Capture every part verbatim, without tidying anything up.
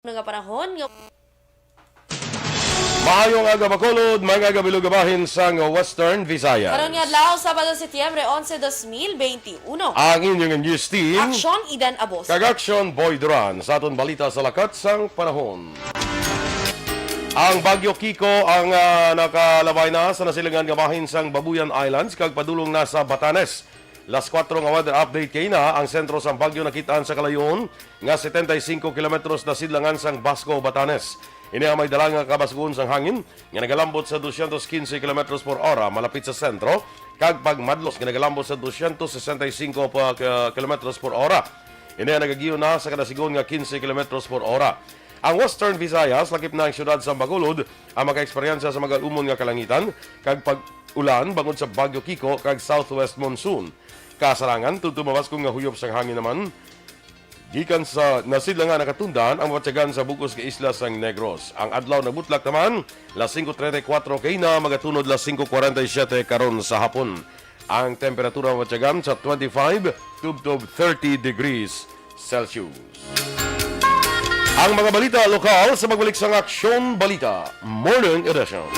Una nga panahon nga Maayong aga, Bacolod. Maayong aga, bilog nga bahin sang Western Visayas. Karon nga adlaw, Sabado, Setyembre onse, dos mil benti uno. Ang inyong news team, Aksyon, Idan Abos. Kag Aksyon, Boy Duran. Sa aton balita sa lakat sang panahon. Ang Bagyo Kiko ang, ah, nakalabay na sa nasilingan nga bahin sang Babuyan Islands kag padulong na sa Batanes. Las kuwatro nga weather update kay na ang sentro sang bagyo nakitaan sa kalayon nga setenta y cinco kilometros na sidlangan sang Basco, Batanes. Ini ang may dala nga kabasgoon sang hangin nga nagalambot sa dosyentos kinse kilometros por ora malapit sa sentro, kag pagmadlos nga nagalambot sa dosyentos sesenta y cinco pa, ka-, kilometros por ora. Ini ang nagagiyo na sa kada sigon nga kinse kilometros por ora. Ang Western Visayas, lakip na ang siyudad sa Bacolod, ang makaeksperyensya sa magalumon nga kalangitan kag pag-ulan bangod sa Bagyo Kiko kag southwest monsoon. Kasarangan, tubtob mabaskog nga huyop sang hangin naman gikan sa nasidlangan nga katundan ang mabatyagan sa bug-os nga isla sang Negros. Ang adlaw nagbutlak naman, las singko treinta y cuatro kay na, magatunod las singko kwarenta y siyete karon sa hapon. Ang temperatura mabatyagan sa twenty-five tubtob thirty degrees Celsius. Ang mga balita lokal sa pagbalik sang Aksyon Balita Morning Edition.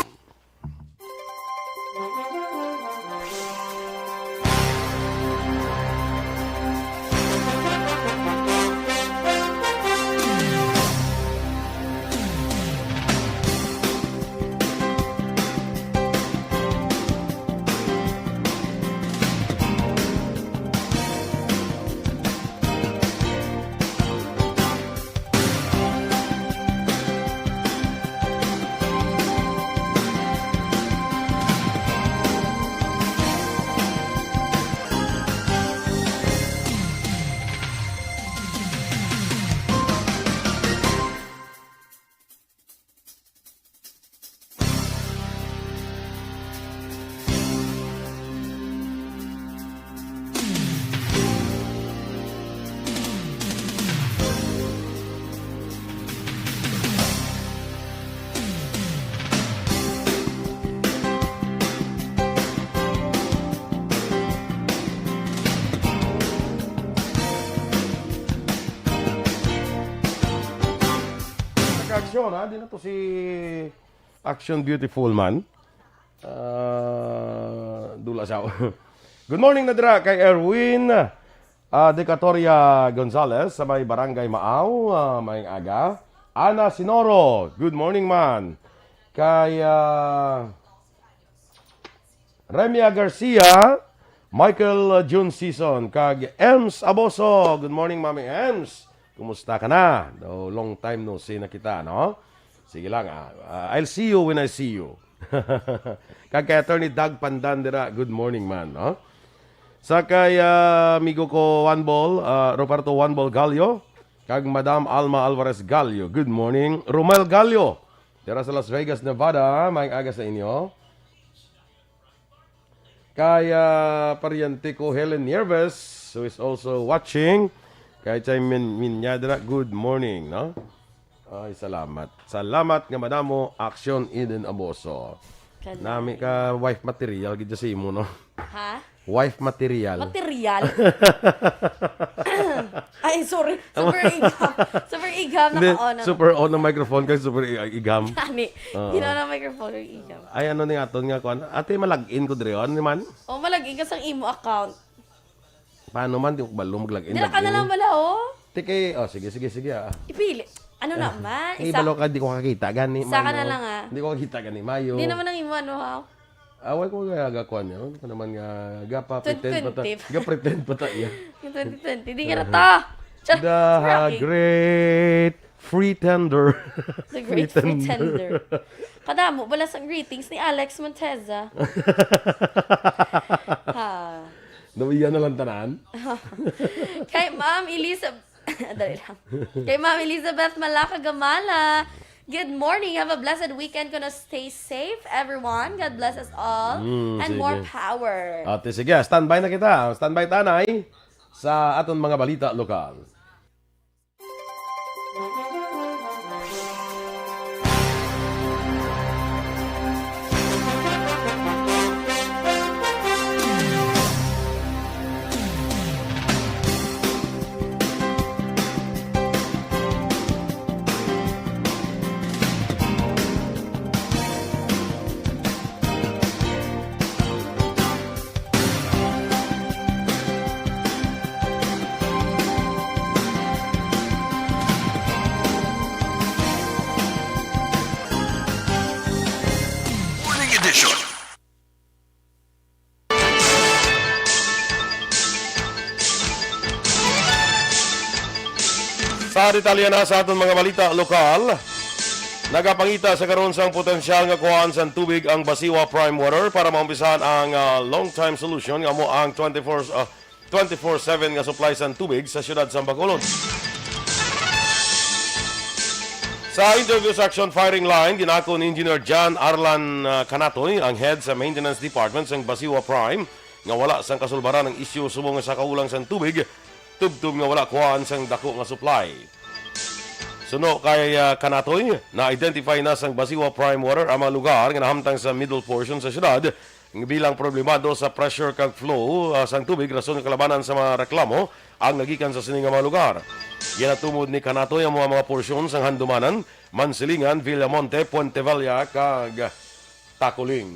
Aksyon, ha? Di na to si Action Beautiful Man. Ah, dula siya. Good morning na dira kay Erwin, ah, Decatoria Gonzalez sa may Barangay Maaw, ah, maayong aga. Ana Sinoro, good morning, man. Kay, ah, Remia Garcia, Michael, uh, June Season, kag Ems Aboso. Good morning, Mami Ems. Kumusta ka na? Oh, long time no see na kita, no? Sige lang, ah. Ah, I'll see you when I see you. Kag kay Attorney Doug Pandan dira, good morning, man, no? Sa kay, ah, amigo ko Juan Bol, ah, Roberto Juan Bol Gallo, kag Madam Alma Alvarez Gallo, good morning. Romel Gallo, dira sa Las Vegas, Nevada, maayong aga sa inyo. Kay, ah, paryente ko, Helen Nieves, who is also watching. Kay Chay Min-, Minyadra, good morning, no? Ay, salamat. Salamat nga madamo, Action Eden Aboso. Kalay. Nami ka wife material gid sa imo, no? Ha? Wife material. Material? Ay, sorry. Super igham. Super igham, hindi, naka-on ako. Super on ang microphone kay super i-, igham. Ani, oo. Ginawa ng microphone, super igham. Ay, ano ni aton nga kuan? Ate, ma-log in ko diri, oh. Ano man? Oh, ma-log in ka sang imo account. Paano man? Di ko kabalo mag-log in, log in. Dala ka na lang bala, oh. Ti kay, oh, sige, sige, sige, ah. Ipili. Ano naman? Ay, isa, balo ka, di ko kakita gani, isa ka na lang, ah. Di ko kakita gani, mayo. Di naman ang imo, ano, ha? Away ko nga gakuan niya, oh. Ano naman nga, gapa-pretend pa ta. Twenty twenty. Ga-pretend pa ta, iya. Yung twenty twenty, di nga na ta. Char-, The, ah, Rocky. Great Free tender. The great free tender. Kadamo bala sang greetings ni Alex Monteza. Ha. Nawiya na lang tanan. Kay Ma'am Elizabeth, dali lang. Kay Ma'am Elizabeth Malaca Gamala, good morning. Have a blessed weekend. Kuno stay safe, everyone. God bless us all. Mm, and more power. Ate, sige. Standby na kita. Standby tanay sa aton mga balita lokal. Ah, detalye na sa aton mga balita lokal. Nagapangita sa karon sang potensyal nga kuhaan sang tubig ang Basiwa Prime Water para maumpisahan ang, ah, long-time solution nga amo ang twenty-four, ah, twenty-four seven nga supply sang tubig sa siyudad sang Bacolod. Sa interview sa Action Firing Line, ginako ni Engineer John Arlan, ah, Canatoy, ang head sa Maintenance Department sang Basiwa Prime, nga wala sang kasulbaran ang isyu subong sa kakulang sang tubig, tubtob nga wala kuhaan sang dako nga supply. Suno kay, ah, Canatoy, na-identify na sang Basiwa Prime Water ang mga lugar nga nahamtang sa middle portion sa siyudad bilang problemado sa pressure kag flow, ah, sang tubig, rason nga kalabanan sa mga reklamo ang nagikan sa sini nga mga lugar. Ginatumod ni Canatoy ang mga, mga porsyon sang Handumanan, Mansilingan, Villamonte, Puente Vella, kag Taculing.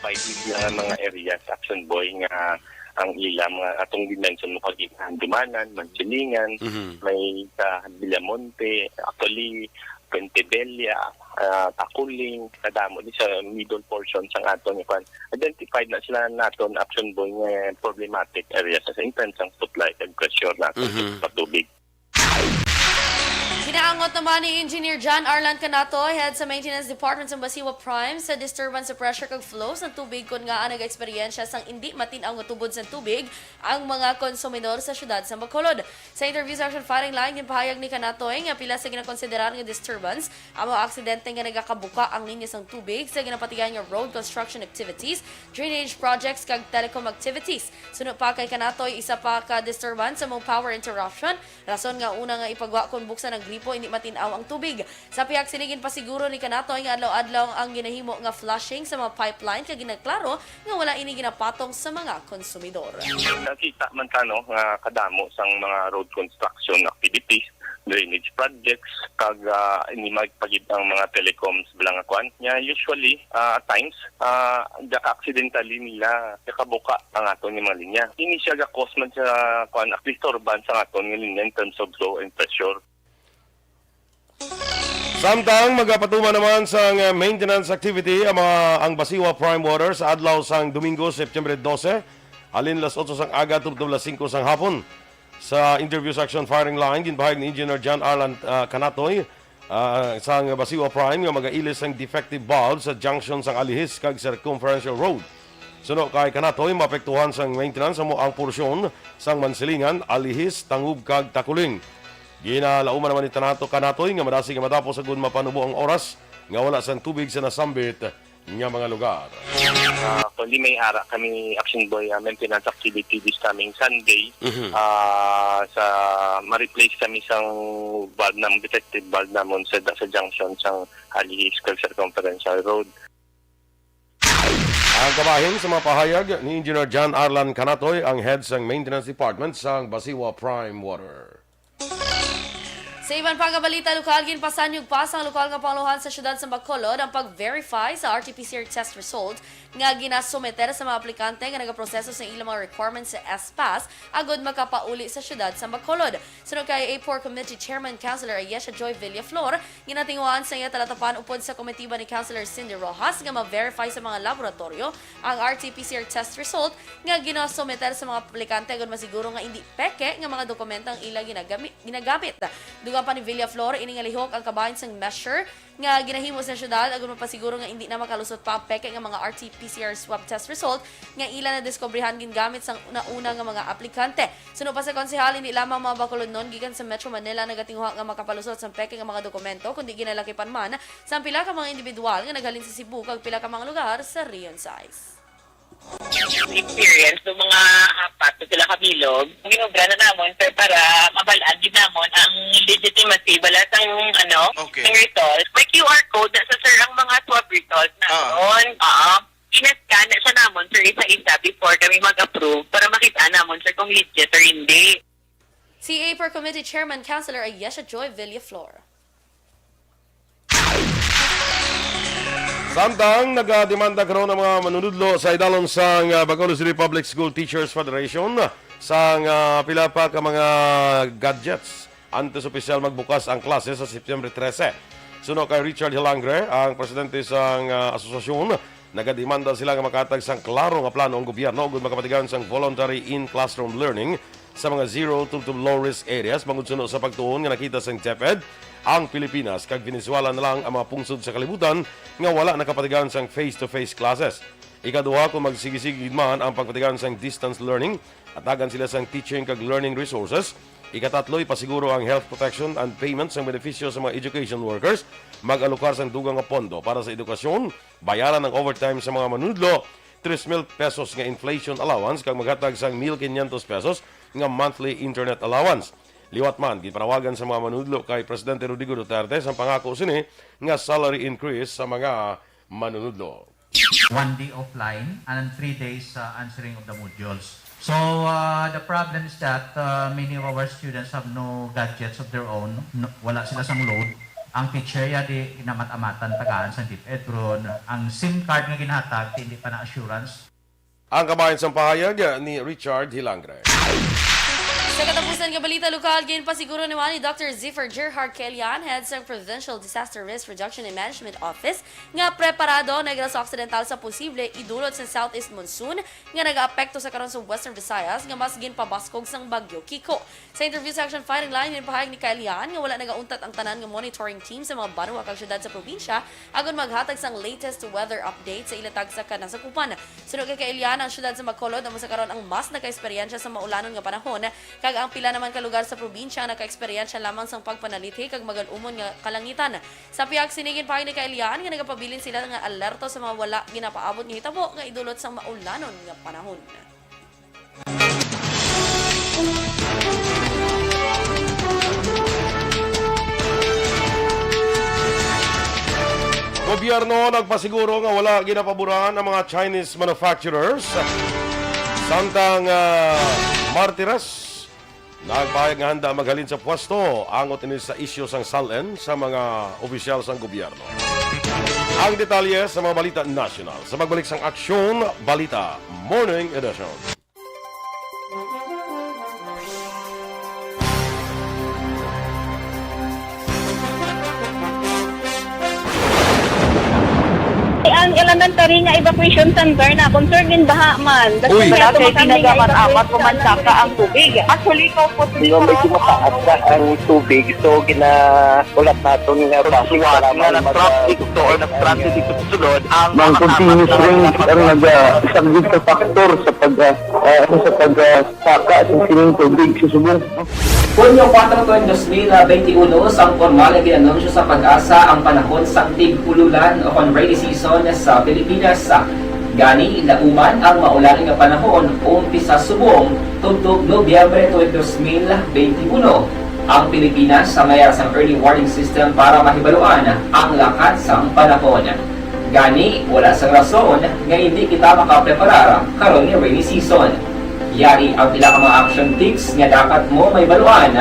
Five nga mga areas, Action Boy, nga ang ila mga atong dimension mo kag Handumanan, Mansilingan, Mhm. may sa Villamonte, actually, Puente Vella, ah, Taculing, kadamo di sa middle portion sang aton nga kwan. Identified na sila naton, Action Boy, nga problematic areas sa in terms sang supply and pressure naton Mhm. sa tubig. Ginaangot naman ni Engineer John Arlan Canato, head sa Maintenance Department sa Basiwa Prime, sa disturbance sa pressure kag flow sa tubig, kun ngaa nag-eksperyensya sang indi matin-aw nga tubod sa tubig ang mga konsumidor sa siyudad sa Bacolod. Sa interview sa Action Firing Line, ginpahayag ni Canatoy nga pila sa ginakonsiderar nga disturbance ang mga aksidente nga nagakabuka ang linya sang tubig sa ginapatigayon nga road construction activities, drainage projects, kag telecom activities. Suno pa kay Canatoy, isa pa ka disturbance sa mga power interruption, rason nga una nga ipagwa kon buksan ang gripo, hindi matin-aw ang tubig. Sa pihak sini, ginpasiguro ni Canatoy nga adlaw-adlaw ang ginahimo nga flushing sa mga pipeline, kag ginaklaro nga wala ini ginapatong sa mga konsumidor. Nakita man ta, no, nga kadamo sang mga road construction activities, drainage projects, kag, ah, ini magpagid ang mga telecoms bala nga kwan. Nya, usually, ah, at times, ah, da-, accidentally nila nakabuka ang aton nga mga linya. Ini siya ga-cause man sa kwan, disturbance ang aton nga linya in terms of flow and pressure. Samtang magapatuman naman sang, eh, maintenance activity ang mga, ang Basiwa Prime Water sa adlaw sang Domingo, September dose, halin las otso sang aga tubtob las singko sang hapon. Sa interview sa Action Firing Line, ginpahayag ni Engineer John Arlan, ah, Canatoy, ah, sang Basiwa Prime nga magailis sang defective valve sa junction sang Alihis kag Circumferential Road. Suno kay Canatoy, maapektuhan sang maintenance amo ang porsyon sang Mansilingan, Alihis, Tangub kag Taculing. Ginalauman naman ni Tanato Canatoy nga madasig nga matapos agud mapanubo ang oras nga wala sang tubig sa nasambit nga mga lugar. Ah, kundi may ara kami, Action Boy, ah, maintenance activity this coming Sunday. Mhm. Ah, sa ma-replace kami sang valve nam-, defective valve namon sa, sa junction sang Alihis kag Circumferential Road. Ang kabahin sa mga pahayag ni Engineer John Arlan Canatoy, ang head sang Maintenance Department sang Basiwa Prime Water. Sa iban pa nga balita lokal, ginpasanyog pa sang lokal nga panguluhan sa siyudad sa Bacolod ang pag-verify sa R T P C R test result nga ginasumeter sa mga aplikante nga nagaproseso sa ilang mga requirements sa S pass agud makapauli sa siyudad sa Bacolod. Suno kay A four Committee Chairman Councilor Ayesha Joy Villaflor, ginatinguhaan sa iya talatapan upod sa komitiba ni Councilor Cindy Rojas nga ma-verify sa mga laboratoryo ang R T P C R test result nga ginasumeter sa mga aplikante agud masiguro nga indi peke nga mga dokumento ang ila ginagami-, ginagamit. Dugang pa ni Villaflor, ini nga lihok ang kabahin sang measure nga ginahimo sa siyudad agud mapasiguro nga indi na makalusot pa ang peke nga mga R T P C R swab test result nga ila nadiskubrihan gingamit sang nauna nga mga aplikante. Suno pa sa konsehal, indi lamang mga Bacolodnon gikan sa Metro Manila nagatinguha nga makapalusot sang peke nga mga dokumento, kundi ginalakipan man sang pila ka mga individual nga naghalin sa Cebu kag pila ka mga lugar sa Region six. Experience ng mga apat o pila ka bilog, ginobra na namon, sir, para mabal-an gid namon ang legitimacy bala sang, ano, Okay. sang result. May Q R code na sa, sir, ang mga swab result Ah. naton. Oo. Sinascan na siya namon, sir, isa-isa before kami mag-approve para makita namon, sir, kung legit or hindi. C A per Committee Chairman, Councilor Ayesha Joy Villaflor. Samtang nagademanda karon ang mga manunudlo sa idalom sang, ah, Bacolod City Public School Teachers Federation sang, ah, pila pa ka mga gadgets antes opisyal magbukas ang klase sa September trese. Suno kay Richard Hilangre, ang presidente sang, ah, asosasyon, nagademanda sila nga makahatag sang klaro nga plano ang gobyerno ug makapatigayon sang voluntary in-classroom learning Sa mga zero tubtob low risk areas, mangudsuno sa pagtuon nga nakita sang DepEd ang Pilipinas, kag Venezuela na lang ang mga pungsod sa kalibutan nga wala nakapatigayon sang face-to-face classes. Ikaduha, kung magsigisigi man ang pagpatigayon sang distance learning, hatagan sila sang teaching kag learning resources. Ikatatlo, ipasiguro ang health protection and payment sang benepisyo sa mga education workers, mag-alokar sang dugang nga pondo para sa edukasyon, bayaran ang overtime sa mga manunodlo, tres mil pesos nga inflation allowance, kag maghatag sang mil quinientos pesos nga monthly internet allowance. Liwat man, ginpanawagan sa mga manunodlo kay Presidente Rodrigo Duterte sang pangako sini nga salary increase sa mga manunodlo. One day offline and three days uh, answering of the modules. So uh, the problem is that uh, many of our students have no gadgets of their own. No, wala sila sang load. Ang teacher ya di inamat-amatan tagaan sa DepEd, pero ang SIM card nga ginhatag, hindi pa na assurance. Ang kabahin sang pahayag ni Richard Hilangre. Sa katapusan nga balita lokal, ginpasiguro naman ni Doctor Ziffer Gerhard Kelian, head sa Provincial Disaster Risk Reduction and Management Office, nga preparado ang Negros Occidental sa posible idulot sa southeast monsoon nga nagaapekto sa karon sa Western Visayas nga mas ginpabaskog sang Bagyo Kiko. Sa interview sa Action Firing Line, ginpahayag ni Kelian nga wala nagauntat ang tanan nga monitoring team sa mga banwa kag syudad sa probinsya agon maghatag sang latest weather update sa ila tagsa ka nasakupan. Suno kay Kelian, ang syudad sa Bacolod amo sa karon ang mas nakaeksperyensya sa maulanon nga panahon, kag ang pila naman ka lugar sa probinsya ang nakaeksperyensya lamang sang pagpanalithi kag magal-umon nga kalangitan. Sa pihak sini, ginpahayag ni Kelian nga nagapabilin sila nga alerto sa mga wala ginapaabot nga hitabo nga idulot sang maulanon nga panahon. Gobyerno nagpasiguro nga wala ginapaboran ang mga Chinese manufacturers. Samtang ah, Martires, nagpahayag nga handa maghalin sa pwesto angot ini sa isyu sang SALN sa mga opisyal sang gobyerno. Ang detalye sa mga balita nasyonal sa pagbalik sang Aksyon Balita Morning Edition. Ang elementary nga evacuation center na concern din baha man. Uy, wala kay kinagaman-amat ko man saka ang tubig. Actually, ko po medyo mataas na ang tubig. So, gina-ulat naton nga basi nga nag-traffic to or nag-transit dito sa sulod ang mga continuous rain ang nagasaglit sa factor sa pag ah, sa pag ah, saka sa sining tubig sa subong. Hunyo kuwatro, dos mil benti uno, sang pormal nga gin-anunsyo sa PAGASA ang panahon sang tig-ululan o kon rainy season sa Pilipinas. Gani, lauman ang maulan nga panahon umpisa subong tubtob Nobyembre tuig dos mil benti uno. Ang Pilipinas sa mayar sang early warning system para mahibaluan ang lakat sang panahon. Gani, wala sang rason nga indi kita makapreparar karon nga rainy season. Yari ang pila ka mga action tips nga dapat mo mahibaluan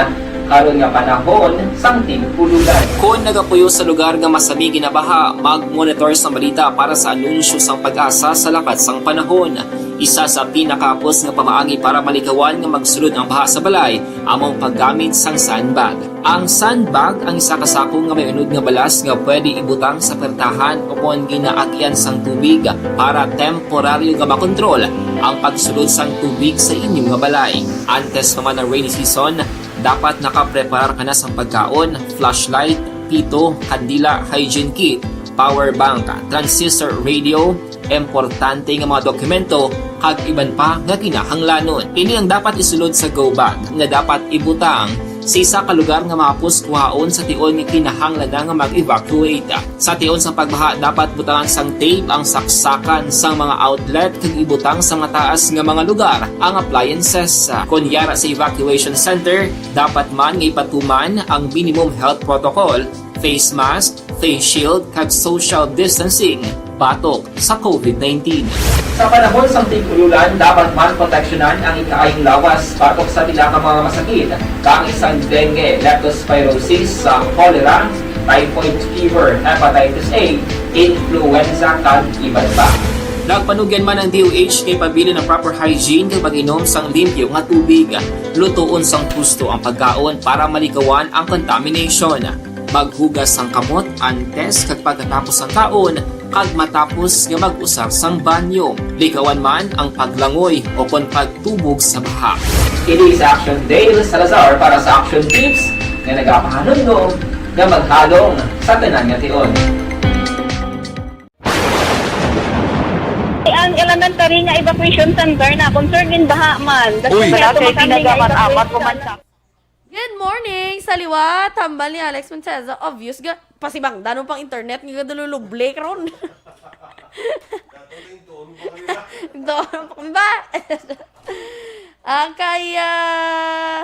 karon nga panahon sang tig-ululan. Kon nagapuyo sa lugar nga masami ginabaha, mag-monitor sang balita para sa anunsyo sang PAGASA sa lakat sang panahon. Isa sa pinakahapos nga pamaagi para malikawan nga magsulod ang baha sa balay amo ang paggamit sang sandbag. Ang sandbag ang isa ka sako nga may unod nga balas nga pwede ibutang sa pertahan o kon ginaagian sang tubig para temporaryo nga makontrol ang pagsulod sang tubig sa inyo nga balay. Antes pa man ang rainy season, dapat nakapreparar ka na sang pagkaon, flashlight, pito, kandila, hygiene kit, power bank, transistor radio, importante nga mga dokumento, kag iban pa nga kinahanglanon. Ini ang dapat isulod sa go bag nga dapat ibutang sa isa ka lugar nga mahapos kuhaon sa tion nga kinahanglan na nga mag-evacuate. Sa tion sang pagbaha, dapat butangan sang tape ang saksakan sang mga outlet kag ibutang sa mataas nga mga lugar ang appliances. Kon yara sa evacuation center, dapat man nga ipatuman ang minimum health protocol, face mask, face shield, kag social distancing batok sa COVID nineteen. Sa panahon sang tig-ululan, dapat man proteksyonan ang ikaayong lawas batok sa pila ka mga masakit, kaangay sang dengue, leptospirosis, sa cholera, typhoid fever, hepatitis A, influenza, kag iban pa. Nagpanugyan man ang D O H kay pabilin ang proper hygiene kag pag-inom sang limpyo nga tubig. Lutoon sang husto ang pagkaon para malikawan ang contamination. Maghugas sang kamot antes kag pagkatapos sang kaon, Pag matapos nga mag-usar sang banyo, likawan man ang paglangoy o kon pagtubog sa baha. Ini si Action Dale Salazar para sa Action Tips nga nagapahanumdom nga maghalong sa tanan nga tion. Ang elementary nga evacuation center na concerned in baha man. Uy, wala kay tinaga man, amat ko man sa Good morning! Sa liwat, hambal ni Alex Monteza. Obvious ga, pasibang danon pang internet nga gadululuble karon. Doon pa ba? Ang kay ah,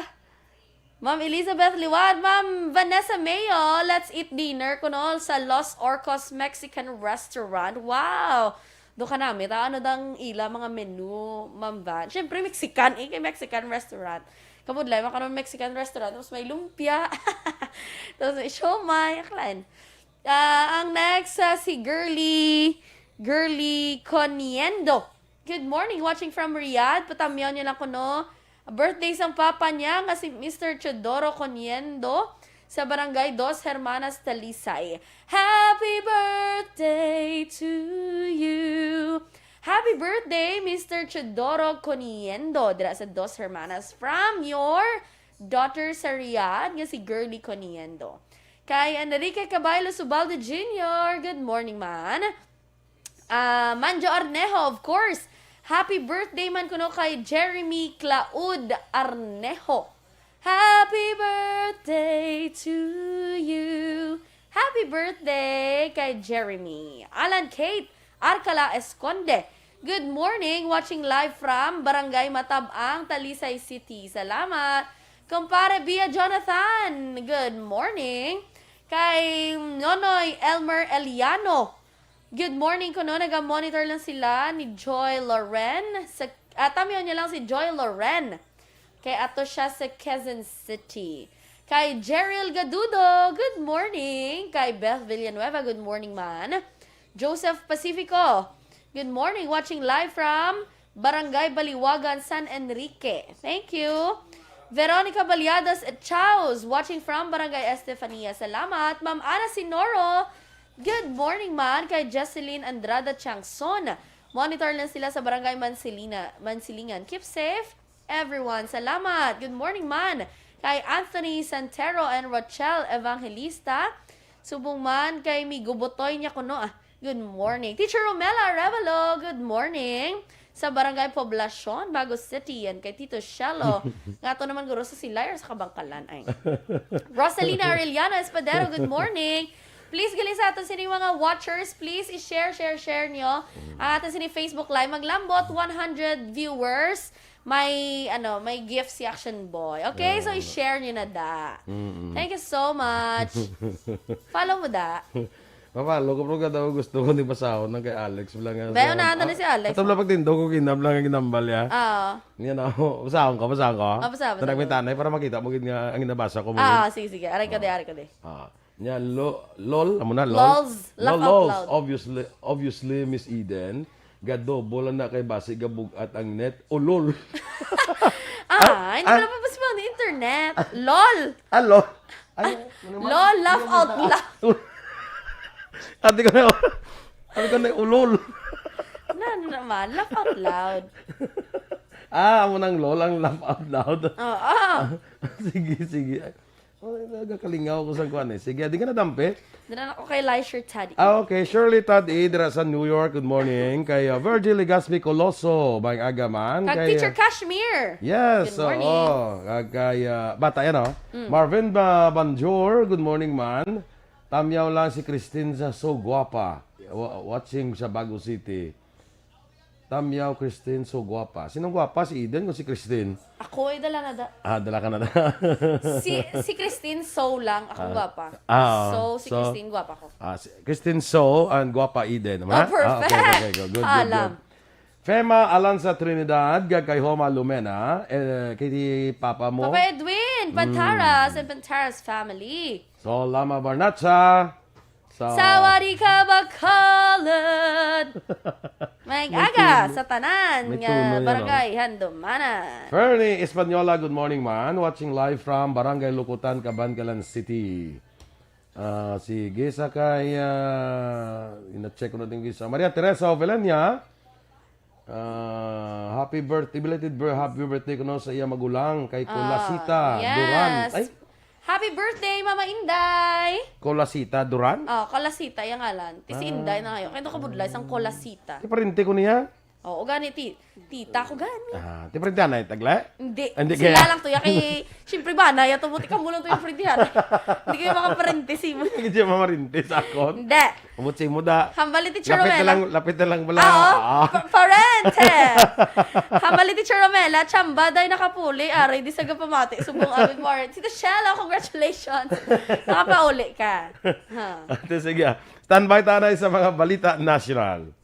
Ma'am Elizabeth Liwad, Ma'am Vanessa Mayo, let's eat dinner kuno sa Los Orcos Mexican Restaurant. Wow! Do ka namin, ta, ano dang ila mga menu, Ma'am Van? Siyempre, Mexican, eh, kay Mexican restaurant. Kamudlay, makaroon Mexican restaurant, tapos may lumpia. Tapos may siomay, aklan. Ah, ang next, ah, si Girly, Girly Coniendo. Good morning, watching from Riyadh. Patamyaw niya lang kuno. Birthday sang papa niya nga si Mister Teodoro Coniendo sa Barangay Dos Hermanas, Talisay. Happy birthday to you. Happy birthday, Mister Teodoro Coniendo, dira sa Dos Hermanas. From your daughter sa Riyadh, nga si Girly Coniendo. Kay Enrique Caballo Subaldo Junior, good morning, man. Ah, Manjo Arnejo, of course. Happy birthday man kuno kay Jeremy Claud Arnejo. Happy birthday to you. Happy birthday kay Jeremy. Alan Kate Arcala Esconde. Good morning, watching live from Barangay Matabang, Talisay City. Salamat. Kumpare Bia Jonathan, good morning. Kay Nonoy Elmer Eliano, good morning kuno, naga-monitor lang sila ni Joy Loren. Sa, ah, tamyaw niya lang si Joy Loren. Kay ato siya sa Quezon City. Kay Jeril Gadudo, good morning. Kay Beth Villanueva, good morning man. Joseph Pacifico, good morning. Watching live from Barangay Baliwagan, San Enrique. Thank you. Veronica Baliadas Chaus, watching from Barangay Estefania. Salamat. Ma'am Ana Sinoro, good morning man. Kay Jesseline Andrada Changson, monitor lang sila sa Barangay Mansilina, Mansilingan. Keep safe, everyone. Salamat. Good morning man. Kay Anthony Santero and Rochelle Evangelista. Subong man kay Migo Botoy niya kuno, ah. Good morning. Teacher Romela Arevalo, good morning. Sa Barangay Poblacion, Bago City, yan kay Tito Shelo. Nga ato naman guro sa Silay or sa Kabangkalan, ay. Rosalina Arellano Espadero, good morning. Please, gali sa aton sini mga watchers, please i-share, share, share nyo ang aton sini Facebook Live. Maglambot, one hundred viewers. May, ano, may gift si Action Boy. Okay, so i-share nyo na da. Mm-mm. Thank you so much. Follow mo da. Mapalo ko, pero kada ko gusto ko ni basahon ng kay Alex. Wala nga Bayo sa- na, ano na si Alex? Ato lang pagtindog ko, kinab lang ang ginambal niya. Ah. Yan ako. Basahon ko, basahon ko. Ah, basa, basa. Tanag may tanay para makita mo gid nga ang nabasa ko mo. Ah, sige, sige. Aray ka di, aray ka di. Ah. Nya, lo, lol, amo na, lol. Lols. Laugh Lol, out lols. loud. Obviously, obviously, Miss Eden, gadobo lang na kay basi gabugat ang net. O, lol. Ah, hindi ah. pala mapasma ang internet. LOL! Ah, lol. Ay, ano naman? LOL, laugh out loud. Ate ko na, ate ko na, ulol. Na, ano naman? Laugh out loud. Ah, amo nang lol ang laugh out loud. Oo. Sige, sige. Ay, oh, nagakalingaw ko sa kuan eh. Sige, di ka na dampe. Dala na ko kay Leisure Taddy. Ah, okay. Shirley Tad E, dira sa New York. Good morning. Kay uh, Virgil Legaspi Coloso, maayong aga man. Kag Kay, Teacher uh, Kashmir. Yes, Good morning. Oo. Kag kay uh, bata yan, oh. Mm. Marvin Ba- Banjor, good morning man. Tamyaw lang si Christine sa So Guapa. Wa- watching sa Bago City. Tamyaw Christine, So Guapa. Sinong guwapa? Si Eden o si Christine? Ako ay dala na da. Ah, dala ka na. Si, si Christine So lang, ako Ah. guwapa. Ah, So, si so- Christine guwapa ko. Ah, si Christine So and Guapa Eden. Oh, Ha? Ah, perfect. okay, okay, okay. Good, good, Alam. good. Fema Alanza Trinidad, kag kay Homa Lumena, eh, kay papa mo. Papa Edwin, Pantaras, Mm. and Pantaras family. So, Lama Barnacha. So, Sawadee ka, Bacolod! Maayong May aga tuno. Sa tanan May nga tuno yan, barangay Handumanan. Fernie Española, good morning man. Watching live from Barangay Lukutan, Kabankalan City. Ah, sige, sa kay, ah, ina-check ko na din sa Maria Teresa Ovelenia. Ah, happy birthday, belated bir-, happy birthday kuno sa iya magulang kay Ah, Colasita yes. Duran. Ay, Happy birthday, Mama Inday! Colasita Duran? Oh, Colasita, yung ngalan. Ti si Ah. Inday na ngayon. Kaya nakabudlay sang Colasita. Ti parente ko niya? Oo, gani, ti-, tita ko gani. Ah, ti parente na itagle? Hindi. Hindi Sila kaya? lang to, ya kay, siyempre ba, na, ya to, buti ka mo lang to yung parentihan. Hindi kayo makaparente si mo. Hindi siya mamarente sa akon. Hindi. Umot si mo da. Hambal ni Teacher Lapit na Romela. lang, lapit na lang pala. Ah, oh. Ah. Pa-, parente. Hambal ni Teacher Romela, chamba day nakapuli, aray, di sa gapamati, subong aming parents. Tita Shella, congratulations. Nakapauli ka. Ha. Ate, sige, ah. Standby tayo sa mga balita nasyonal.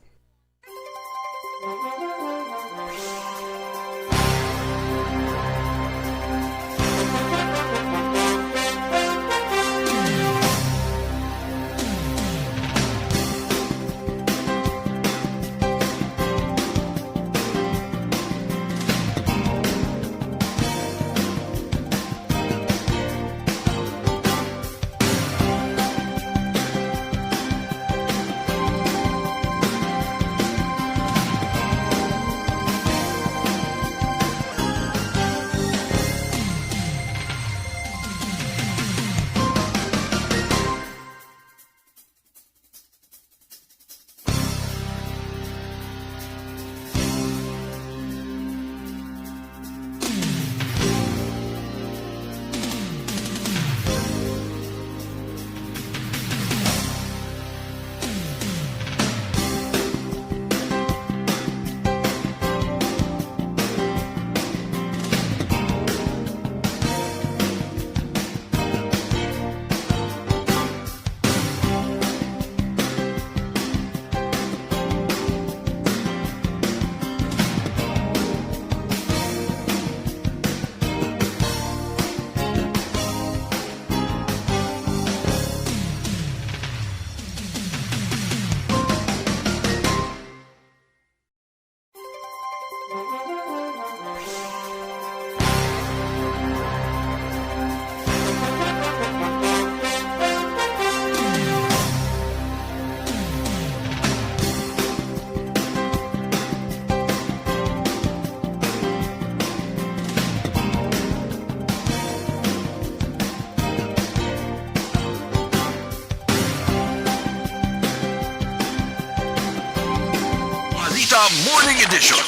Balita Morning Edition.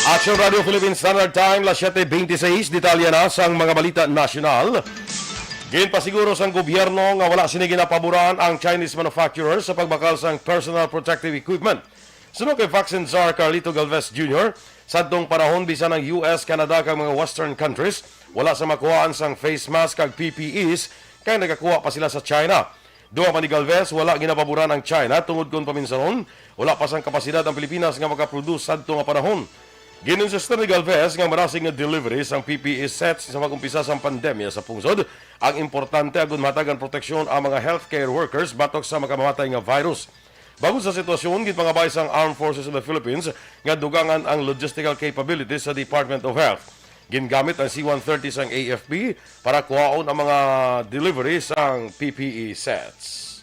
Action Radio Philippine Standard Time, las siete veintiséis. Detalye na sang mga balita nasyonal. Ginpasiguro sang gobyerno nga wala sini ginapaboran ang Chinese manufacturer sa pagbakal sang personal protective equipment. Suno kay Vaccine Czar Carlito Galvez Junior, sadtong panahon bisan ang U S, Canada kag mga Western countries wala sa makuhaan sang face mask kag P P Es kay nagakuha pa sila sa China. Dugang pa ni Galvez, wala ginapaboran ang China tungod kon paminsaron wala pa sang kapasidad ang Pilipinas nga makaproduce sadto nga panahon. Gin-insistir ni Galvez nga marasig nga delivery sang P P E sets sa pag-umpisa sang pandemya sa pungsod ang importante agud mahatagan proteksyon ang mga healthcare workers batok sa makamamatay nga virus. Bangod sa sitwasyon, ginpangabay sang Armed Forces of the Philippines nga dugangan ang logistical capabilities sa Department of Health. Gingamit ang C one thirty sang A F P para kuhaon ang mga delivery sang P P E sets.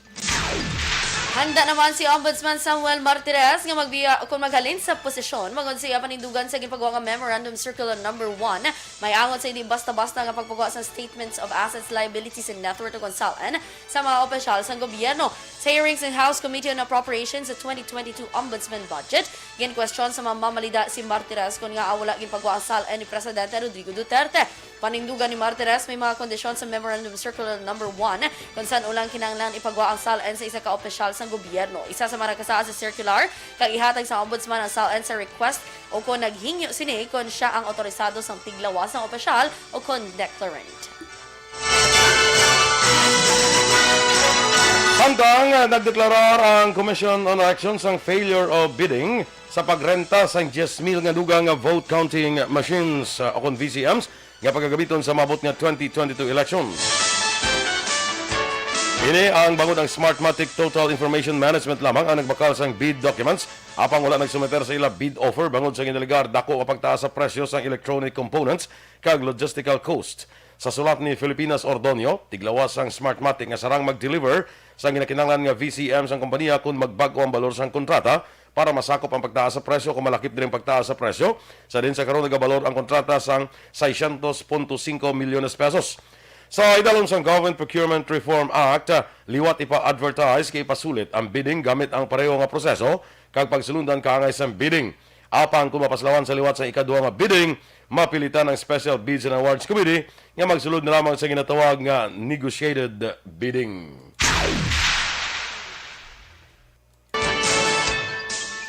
Handa naman si Ombudsman Samuel Martires nga magbiya kon maghalin sa posisyon bangod sa iya panindugan sa ginpagawa nga Memorandum Circular Number One. May angot sa hindi basta-basta nga pagpagawa sa Statements of Assets, Liabilities, and Net Worth o kon SALN sa mga opisyal sang gobyerno. Sa hearing sa House Committee on Appropriations sa twenty twenty-two Ombudsman Budget, ginkwestiyon sa mga mamalida si Martires kon ngaa wala ginpagwa ang SALN ni Presidente Rodrigo Duterte. Panindugan ni Martires, may mga kondisyon sa Memorandum Circular Number One kung saan ulang kinahanglan ipagwa ang SALN sa isa ka opisyal sang gobyerno. Isa sa mga nakasaad sa circular kag ihatag sa Ombudsman ang SALN sa request o kon naghingyo sini kon siya ang otorisado sang tiglawas sang opisyal o kon declarant. Samtang, ah, nagdeklarar ang Commission on Elections sang failure of bidding sa pagrenta sang diyes mil nga dugang nga vote counting machines, ah, o kon V C Ms nga pagagamiton sa maabot nga twenty twenty-two elections. Ini ang bangod ang Smartmatic Total Information Management lamang ang nagbakal sang bid documents, apang wala nagsumiter sa ila bid offer bangod sa ginalegar dako nga pagtaas sa presyo sang electronic components kag logistical cost. Sa sulat ni Filipinas Ordonio, tiglawas sang Smartmatic nga sarang mag-deliver sang ginakinahanglan nga V C M sang kompanya kon magbag-o ang balor sang kontrata para masakop ang pagtaas sa presyo kung malakip diri ang pagtaas sa presyo. Sa din sa karon nagabalor ang kontrata sang seiscientos punto singko milyones pesos. Sa idalom sang Government Procurement Reform Act, liwat ipa-advertise kay ipasulit ang bidding gamit ang pareho nga proseso kag pagsulundan kaangay sang bidding. Apang kung mapaslawan sa liwat sa ikaduha nga bidding, mapilitan ang Special Bids and Awards Committee nga magsulod na lamang sa ginatawag nga negotiated bidding.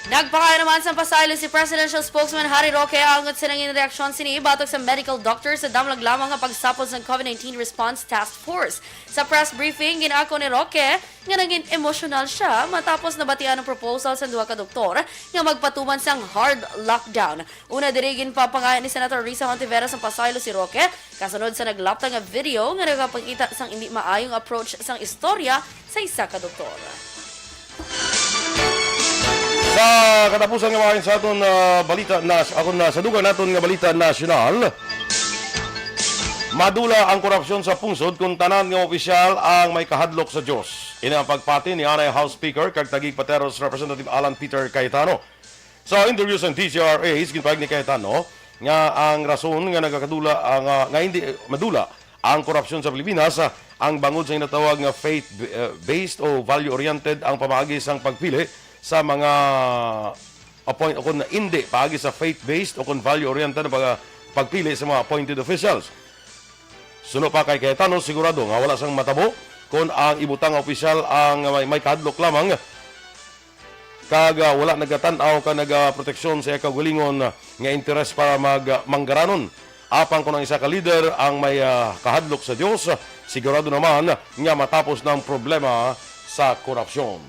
Nagpakaya naman sang pasaylo si Presidential Spokesman Harry Roque angot sa nangin reaksyon sini batok sa medical doctor sa damlag lamang nga pagsapol sang COVID nineteen Response Task Force. Sa press briefing, gin-ako ni Roque nga nangin emosyonal siya matapos nabatian ang proposal sang duha ka doktor nga magpatuman sang hard lockdown. Una diri, ginpapangaya ni Senator Risa Hontiveros ang pasaylo si Roque kasunod sa naglapta nga video nga nagapakita sang indi maayong approach sang istorya sa isa ka doktor. Sa katapusan nga bahin sa aton ah, balita nas aton na sa dugang naton nga balita nasyonal. Madula ang korupsyon sa pungsod kung tanan nga opisyal ang may kahadlok sa Dios. Ini ang pagpati ni anay House Speaker kag Taguig Pateros Representative Alan Peter Cayetano. Sa interview sa D Z R H, ginpahayag ni Cayetano nga ang rason nga nagakadula ang ah, nga hindi eh, madula ang korupsyon sa Pilipinas ah, ang bangod sa ginatawag nga faith-based o value-oriented ang pamaagi sang pagpili sa mga appoint o kung hindi paagi sa faith-based o kung value-oriented ang pag- pagpili sa mga appointed officials. Suno pa kay Cayetano, sigurado nga wala sang matabo kon ang ibutang nga opisyal ang may, may kahadlok lamang kag ah, wala nagatan-aw ka nagaproteksyon sa iya kaugalingon nga interes para mag ah, manggaranon. Apang kung ang isa ka lider ang may ah, kahadlok sa Dios, sigurado naman nga matapos na ang problema sa korupsyon.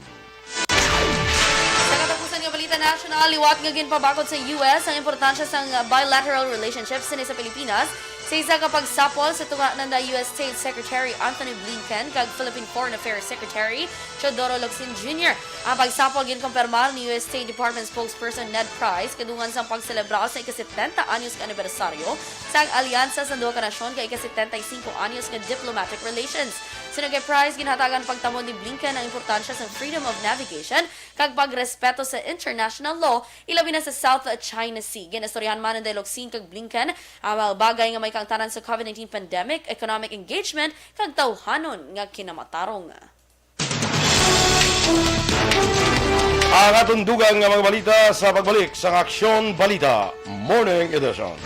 Sa katapusan nga balita nasyonal, liwat nga ginpabakod sa U S ang importansya sang bilateral relationship sini sa Pilipinas sa isa ka pagsapol sa tunga nanda U S State Secretary Anthony Blinken kag Philippine Foreign Affairs Secretary Teodoro Locsin Junior. Ang pagsapol ginkumpirmar ni U S State Department Spokesperson Ned Price kadungan sang pagselebrar sa ika-setenta anyos ka anibersaryo sang alyansa sang duha ka nasyon kag ika-setenta y cinco anyos nga diplomatic relations. Suno kay Price, ginhatagan pagtamo ni Blinken ang importansya sang freedom of navigation kag pagrespeto sa international law, ilabi na sa South China Sea. Ginaistoryahan man ni Locsin kag Blinken ang mga bagay nga may kaangtanan sa COVID nineteen pandemic, economic engagement, kag tawhanon nga kinamatarong. Ang aton dugang nga mga balita sa pagbalik sang Aksyon Balita Morning Edition.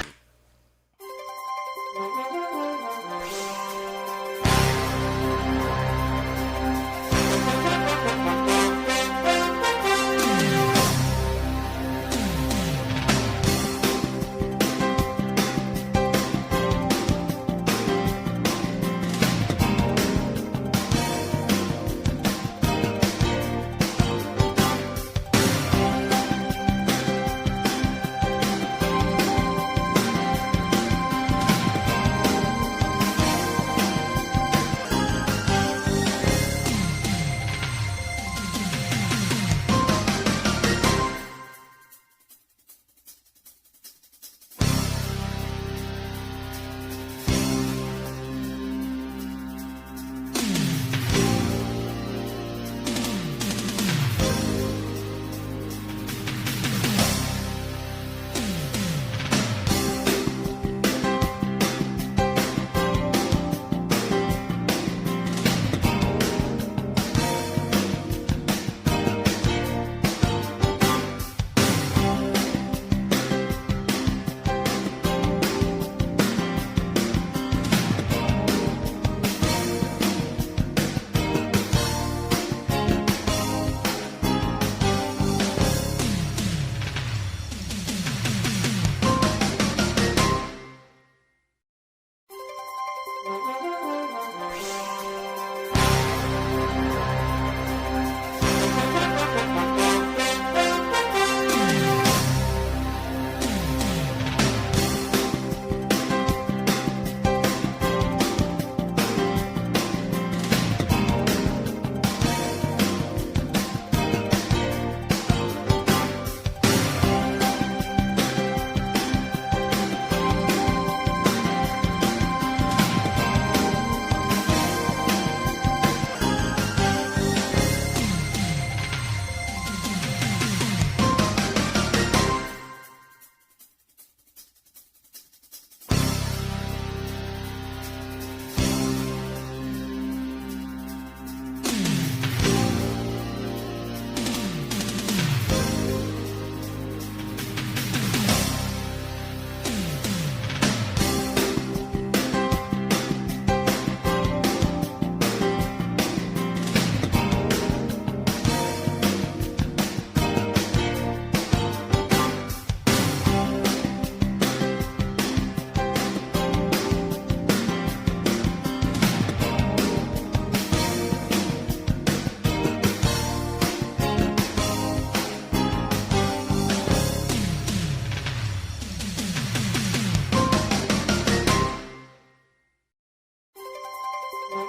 Okay.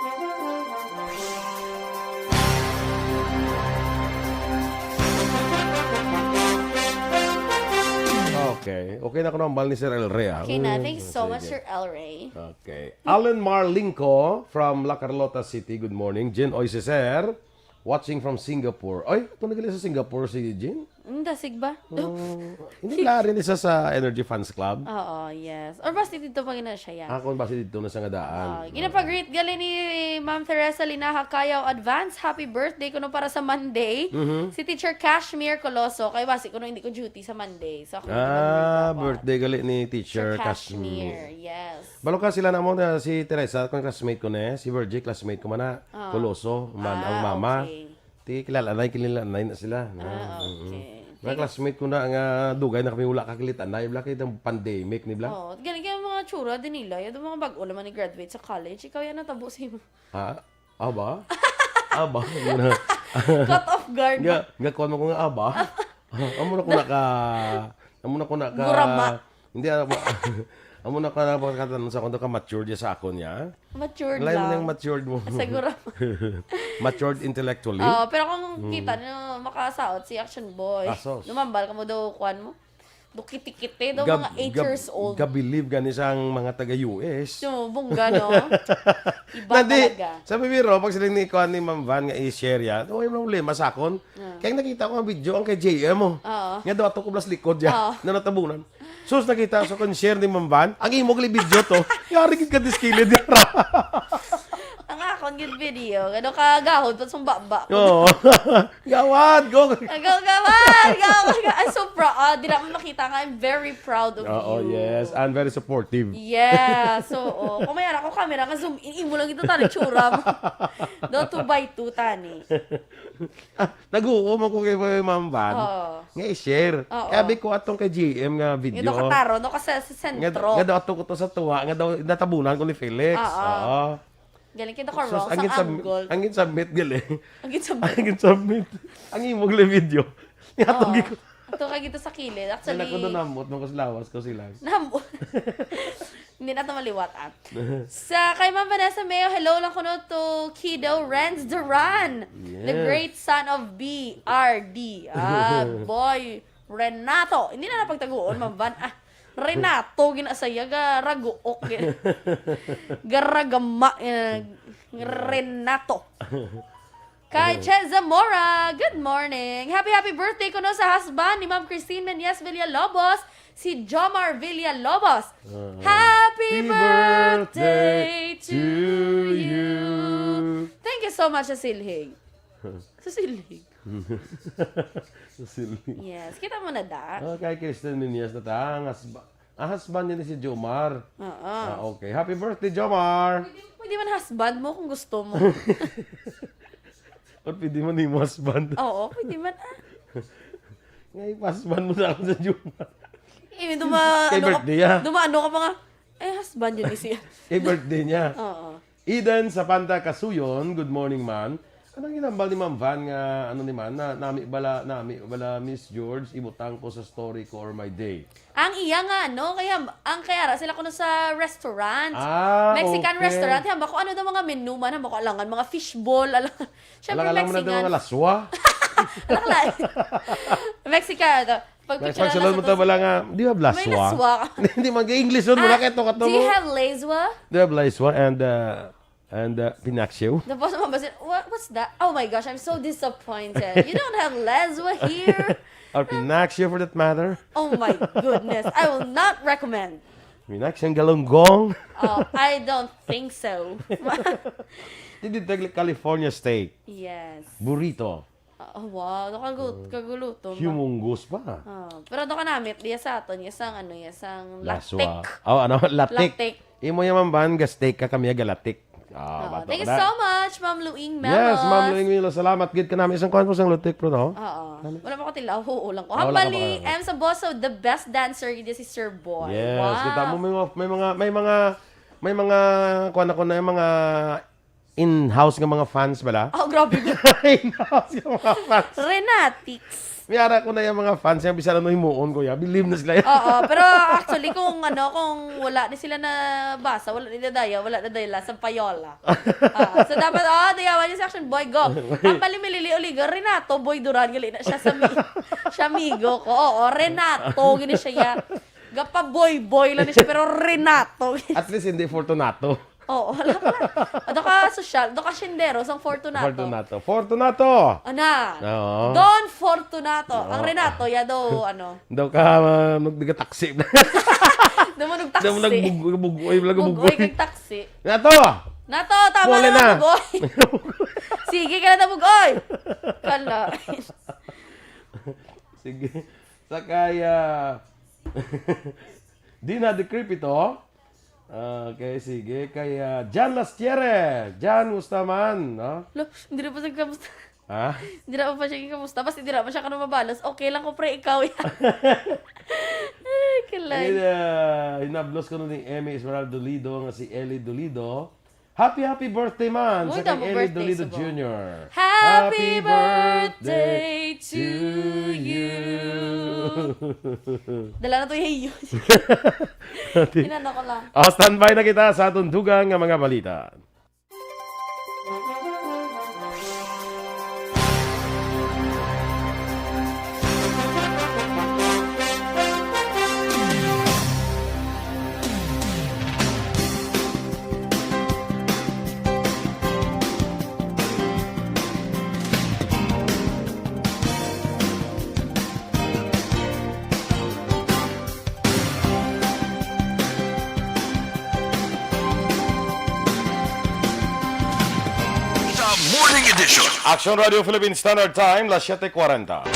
Okay na ko nang bal ni Sir El Rey, ah. Okay na. Mm, Thank you so much, sige. Sir El Rey. Okay. Alan Marlinco from La Carlota City. Good morning. Jen Oy, si Sir. Watching from Singapore. Ay, ito na gali sa Singapore si Jen? Ang dasig ba? Oh, hindi pala rin isa sa Energy Fans Club. Oo, yes. Or basta dito pa gina siya, yeah. Ah, kung basta dito na sa nga daan. Ah, ginapag-greet gali ni Ma'am Teresa Linaha Kayaw, advance happy birthday kuno para sa Monday. Mhm. Si Teacher Cashmere Coloso, kay basi kuno hindi ko duty sa Monday. So, ako Ah, nagpag-greet ako. Birthday gali ni Teacher Sir Cashmere, Cashmere. Yes. Balo ka sila na mo na si Teresa, kung classmate ko na eh. Si Virgie, classmate ko man na. Ah. Coloso, man, ang Ah, mama. Okay. Ti, kilala na, kilala na sila. Ah, Mm-mm. Okay. Nga classmate ko na nga dugay na kami wala kakilit-anay, bla, kay ang pandemic ni bla. Oh, gani kaya mga tsura din nila, yung mga bag-o naman ni graduate sa college, ikaw yan natabo sa imo. Ha? Aba? Aba? Ano? Caught off guard. Nga, nga kuwan mo ko nga aba? Amo na ko naka, amo na ko naka, Gurama. Hindi, amo, amo na ko naka, sa akon, ka matured ya sa akon ya. Matured Lain lang. Lang matured mo. Siguro. Matured intellectually. Oo, pero kung Mm. kita na makasaot si Action Boy, Ah, sus. Lumambal ka mo daw, kuwan mo. Do kiti-kiti daw, Gab-, mga eight gab-, years old. Gabilib gani sang mga taga U S. So, bongga, no? Iba Nandi, talaga. Sabi biro, pag sila ni kuwan ni Ma'am Van nga i-share ya, "Oh, yung problema sa akon." Ah. Kaya nakita ko ang video, ang kay J M, oh. Oo. Nga daw ato ko blas likod ya, Oo. Na natabunan. Sus, nakita sa kung share ni Ma'am Van, ang imo gali video to. Yari gid ka diskilid ya. Ang akon gid video, ano ka gahod pa sung baba. Oo. Gawad, go. Go, gawad, gawad, gawad. Ay, sobra. Ah, di naman makita nga. I'm very proud of Oo, you. Yes. And very supportive. Yeah. So, oh, kung may ara ko camera, ka-zoom in, imo lang ito, tani, tsura mo. Do, two by two, tani. Ah, nag-uum ako kay Ma'am Van. Oo. Nga i-share. Oo. Sabi ko atong kay G M nga video. Yung kataro, no? Kasi sa Nga, sentro. Nga daw ato ko to sa tuwa, nga daw natabunan ko ni Felix. Oo. Oo. Galing kita ka Sus, wrong ang sa gin-sub-, angle. Ang gin-submit, galing. Ang gin-submit. Ang gin-submit. Ang imong live video. Nga Oo. Atong giko- Ato ka gito sa kilid. Actually, Anak ko doon, namot, nung kaslawas ko sila. Namot. Hindi na ito maliwat, ah. Sa kay Ma'am Vanessa Mayo, hello lang kuno to Kido Renz Duran, the Yes. great son of B R D. Ah, boy, Renato. Hindi na napagtaguon, Ma'am Van. Ah, Renato, ginasaya, garaguok. Garagama, eh, Renato. Kay Che Zamora, good morning. Happy, happy birthday kuno sa husband ni Ma'am Christine Menyes Villalobos, si Jomar Villalobos. Ah. Happy Happy birthday birthday to to you. you. Thank you so much, sa Silhig. Sa Silhig. Sa Silhig. Yes, kita mo na da. Oh, kay Kristen Menyes na ta. Ang husba-, ang husband niya ni si Jomar. Oo. Ah, okay. Happy birthday, Jomar! Pwede, pwede man husband mo kung gusto mo. Or pwede man ni mo husband. Oo, pwede man, ah. Nga, ipa-husband mo na ako sa Jomar. Eh, duma-, Kay ano ka, birthday, ah. Dumaano ka pa nga, eh, husband yun, eh, siya. Kay birthday niya. Oo. Eden Sapanta Kasuyon, good morning, man. Anong ginambal ni Ma'am Van nga, ano ni man, na, nami bala, nami bala, Miss George, ibutang ko sa story ko or my day? Ang iya nga, no? Kaya, ang kaya ra sila kuno sa restaurant. Ah, Mexican okay. restaurant. Hamba ko ano daw mga menu man, hamba ko alangan, mga fishball, alangan. Syempre, Alang-alang mo na daw Mexican. Mga laswa. Alang-alang. Mexican, ito. Pag Next picture pag na sulod sa mo to, tos-, wala nga, "Do you have may laswa?" laswa. Hindi, mag-English yun. Wala Ah, kayo to, kato do you mo. Have laswa? Do you have laswa and, uh, and, uh, pinaksiw? Tapos mabasin, "What, what's that? Oh my gosh, I'm so disappointed. You don't have laswa here?" Or pinaksiw for that matter. Oh my goodness. I will not recommend. Pinaksiw ang galunggong. Oh, I don't think so. Dito, California steak. Yes. Burrito. Oh, wow. Nakagu-, Mm. kagulutom ba? Humongous pa. Oh, pero doon ka namit, diya sa aton, yasang ano, yasang Laswa. Latik. Oh, ano? Latik. Latik. Imo yung mamban, ga-steak ka, kami ga-latik. Ah, Oh, bato thank you na. So much, Ma'am Luing Melos. Yes, Ma'am Luing Melos. Salamat. Gid ka namin. Isang kuwan po sang latik, bro, no? Oo. Ano? Wala pa ko tilaw. Oo lang ko. Ah, wala Hambali, pa ka M sa Boso, the best dancer, gid si Sir Boy. Yes, Wow. kita mo, may mga, may mga, may mga, may mga, kuwan ako na, yung mga in-house nga mga fans bala? Oh, grabe. In-house nga mga fans. Renatics. May ara ko na yung mga fans, yung bisan ano himuon ko, ya, believe na sila. Oo, pero actually, kung ano, kung wala ni sila nabasa, wala ni dadaya, wala na dala sa payola. Ah, so dapat, oh, dayawan yung section, boy, go. Ang pali milili uliga, Renato, boy, Duran, gali na siya sa mi-, siya amigo ko. Oo, Renato, gini siya, ya. Gapa boy, boy lang ni siya, pero Renato. At least, hindi Fortunato. Oo, wala ka. Ado ka sosyal, do ka sindero, sang Fortunato. Fortunato. Fortunato! Ana. Oo. Don Fortunato. Ang Oo. Renato, ya do, ano. Daw ka, ah, magbiga taxi. Do mo nagtaxi. Daw mo nagbug-, bugoy, wala ka Bugoy bugoy. Kag taxi. Nato! Nato, tama Wala na, na. Bugoy. Sige ka na, Bugoy. Kala. Sige. Sa kaya, Dina Decrepito. Ah, okay, sige. Kay, ah, Jan Lastiere. Jan, musta man? No? Lo, hindi na pa siya kamusta. Ha? Hindi na pa siya kamusta. Basta hindi na pa siya ka mabalos. Okay lang ko, pre, ikaw yan. Ay, kalay. Ayun, ah, hinablos ko nun ni Emmy Esmeralda Dolido nga si Ellie Dolido. Happy, happy birthday man Uy, sa kay damo Ellie birthday Dolido sa ba? Junior. Happy Happy birthday birthday to to you. you. Dala na to yung Inano ko lang. Ah, standby na kita sa atong dugang nga mga balita. Sa Morning Edition. Action Radio Philippine Standard Time, las siete cuarenta.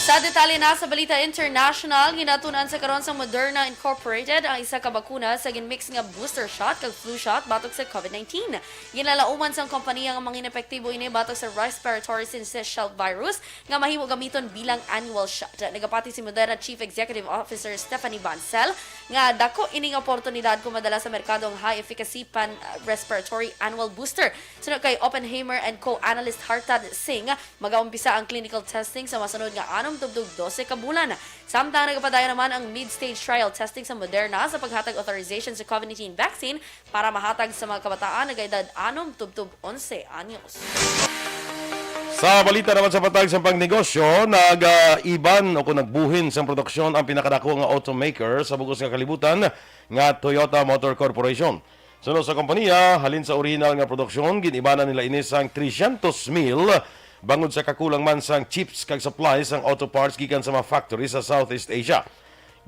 Sa detalye na sa balita international, ginatun-an sa karon sang Moderna Incorporated ang isa ka bakuna sa ginmix nga booster shot kag flu shot batok sa COVID nineteen. Ginalauman sang kompanya nga mangin epektibo ini batok sa respiratory syncytial virus nga mahimo gamiton bilang annual shot. Nagapati si Moderna Chief Executive Officer Stephanie Bancel nga dako ini nga oportunidad kung madala sa merkado ang high-efficacy pan-, uh, respiratory annual booster. Suno kay Oppenheimer and Co. analyst Hartad Singh, magaumpisa ang clinical testing sa masunod nga anom tubtog dose ka bulan. Samtang nagapadayon naman ang mid-stage trial testing sa Moderna sa paghatag authorization sa COVID nineteen vaccine para mahatag sa mga kabataan nagaedad anom tubtob onse anyos. Sa balita naman sa patag sa pangnegosyo, nag-iban o kung nagbuhin sang produksyon ang pinakadako nga automaker sa bug-os nga kalibutan nga Toyota Motor Corporation. Suno sa kompanya, halin sa orihinal nga produksyon, gin-ibanan nila ini sang tresyentos mil bangod sa kakulang man sang chips kag supplies sang auto parts gikan sa mga factory sa Southeast Asia.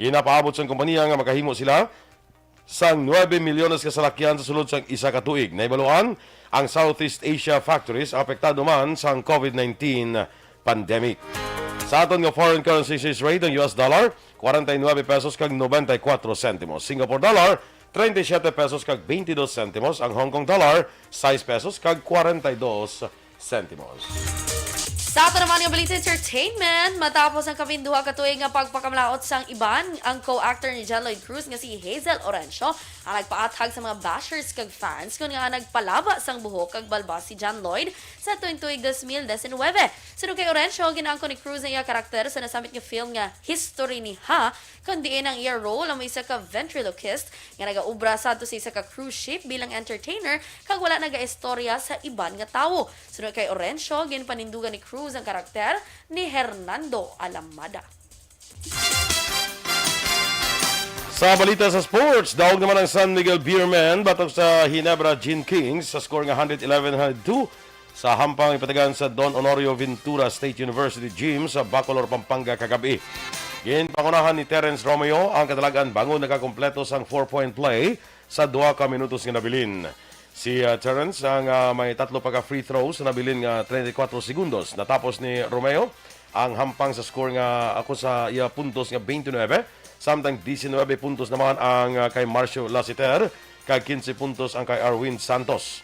Ginapaabot sang kompanya nga makahimo sila sang nuebe milyones ka salakyan sa sulod sang isa ka tuig. Nahibaluan, ang Southeast Asia factories apektado man sang COVID nineteen pandemic. Sa aton nga foreign currency exchange rate, ang U S dollar, kwarenta y nuebe pesos kag nobenta y kuwatro sentimos. Singapore dollar, treinta y siete pesos kag veintidós sentimos. Ang Hong Kong dollar, sais pesos kag kwarenta y dos sentimos. Sa ato naman nga balita entertainment, matapos ang kapin duha ka tuig nga pagpakamalaot sang iban, ang co-actor ni John Lloyd Cruz nga si Hazel Orencio ang nagpaathag sa mga bashers kag fans kon nga nagpalaba sang buhok kag balbas si John Lloyd sa tuig-tuig dos mil diecinuebe. Suno kay Orencio, ginaangkon ni Cruz ang iya karakter sa nasambit nga film nga History ni Ha, kon diin ang iya role amo isa ka ventriloquist nga nagaobra sadto sa isa ka cruise ship bilang entertainer kag wala nagaistorya sa iban nga tawo. Suno kay Orencio, ginpanindugan ni Cruz ang karakter ni Hernando Alamada. Sa balita sa sports, daog naman ang San Miguel Beermen batok sa Ginebra Gin Kings sa score nga hundred eleven hundred two sa hampang ipatagan sa Don Honorio Ventura State University Gym sa Bacolor, Pampanga kagabi. Ginpangunahan ni Terence Romeo ang katalag-an bangod nakakompleto sang four-point play sa duha ka minutos nga nabilin. Si, ah, Terence ang, ah, may tatlo pa ka free throws sa nabilin nga treinta y cuatro segundos. Natapos ni Romeo ang hampang sa score nga, ako, sa iya puntos nga twenty-nine, samtang diecinuebe puntos naman ang, ah, kay Marcio Lassiter, kag quince puntos ang kay Arwin Santos.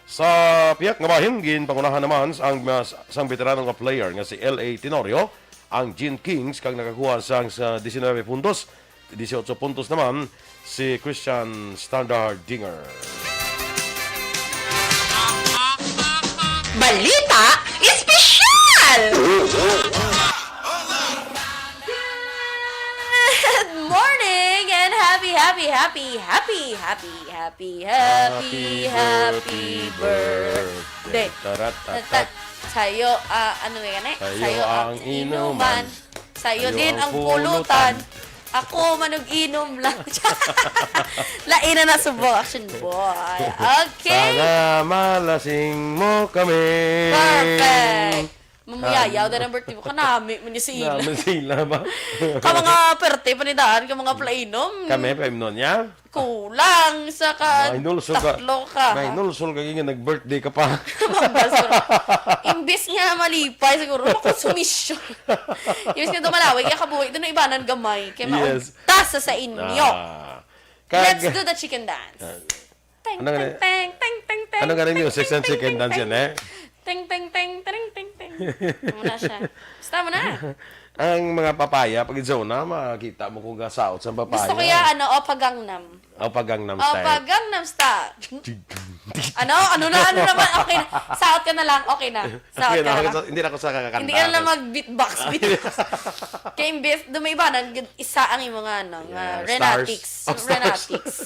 Sa pihak nga bahin, ginpangunahan naman ang, ah, sang veterano nga player nga si L A Tenorio, ang Gin Kings, kag nakakuha sang sa diecinuebe puntos. Dieciocho puntos naman si Christian Standard Dinger. Balita Espesyal! Happy, happy, happy, happy, happy, happy birthday. Tarat, tat, tat. Sa'yo, ah, ano nga gani? Sa'yo ang inuman. Sa'yo din ang pulutan. Ako, manug-inom lang. Lain na na subong, Action Boy. Okay. Sana malasing mo kami. Perfect. Mamuyayaw na ang birthday mo. Kanami man ni sila. Naman sila ba? Ka mga perte, panidaan, ka mga plainom. Kami, paimnon niya? Kulang sa ka Mahinulsol ka. Tatlo ka. Mahinulsol ka, nga nag-birthday ka pa. Mabasura. Imbis nga malipay, siguro, makonsumisyon. Imbis nga dumalawig, kaya kabuhi, doon na ibanan gamay. Kaya Yes. mauntas sa, sa inyo. Ah. Let's Kag- do the chicken dance. Ah. Teng, Ano nga teng, na- teng, teng, teng, teng, Ano nga na teng, yung sex teng, and chicken teng, dance teng. yan, eh? Teng, teng, teng, teng, teng, teng. Amo na siya. Basta mo na. Ang mga papaya, pag sa una, makita mo kung gasaot sa papaya. Gusto ko ya, ano, Oppa Gangnam. Oppa Gangnam Style. Oppa Gangnam Style. Ano? Ano na? Ano naman? Okay na. Saot ka na lang. Okay na. Saot Okay ka na, na okay, lang. so, hindi na ako sa kakanta. Hindi ka na lang Okay. mag-beatbox. Beatbox. Kaya imbes, doon may iba na, isa ang imo nga, ano, nga Yeah, Renatics. stars. Oh, stars. Renatics.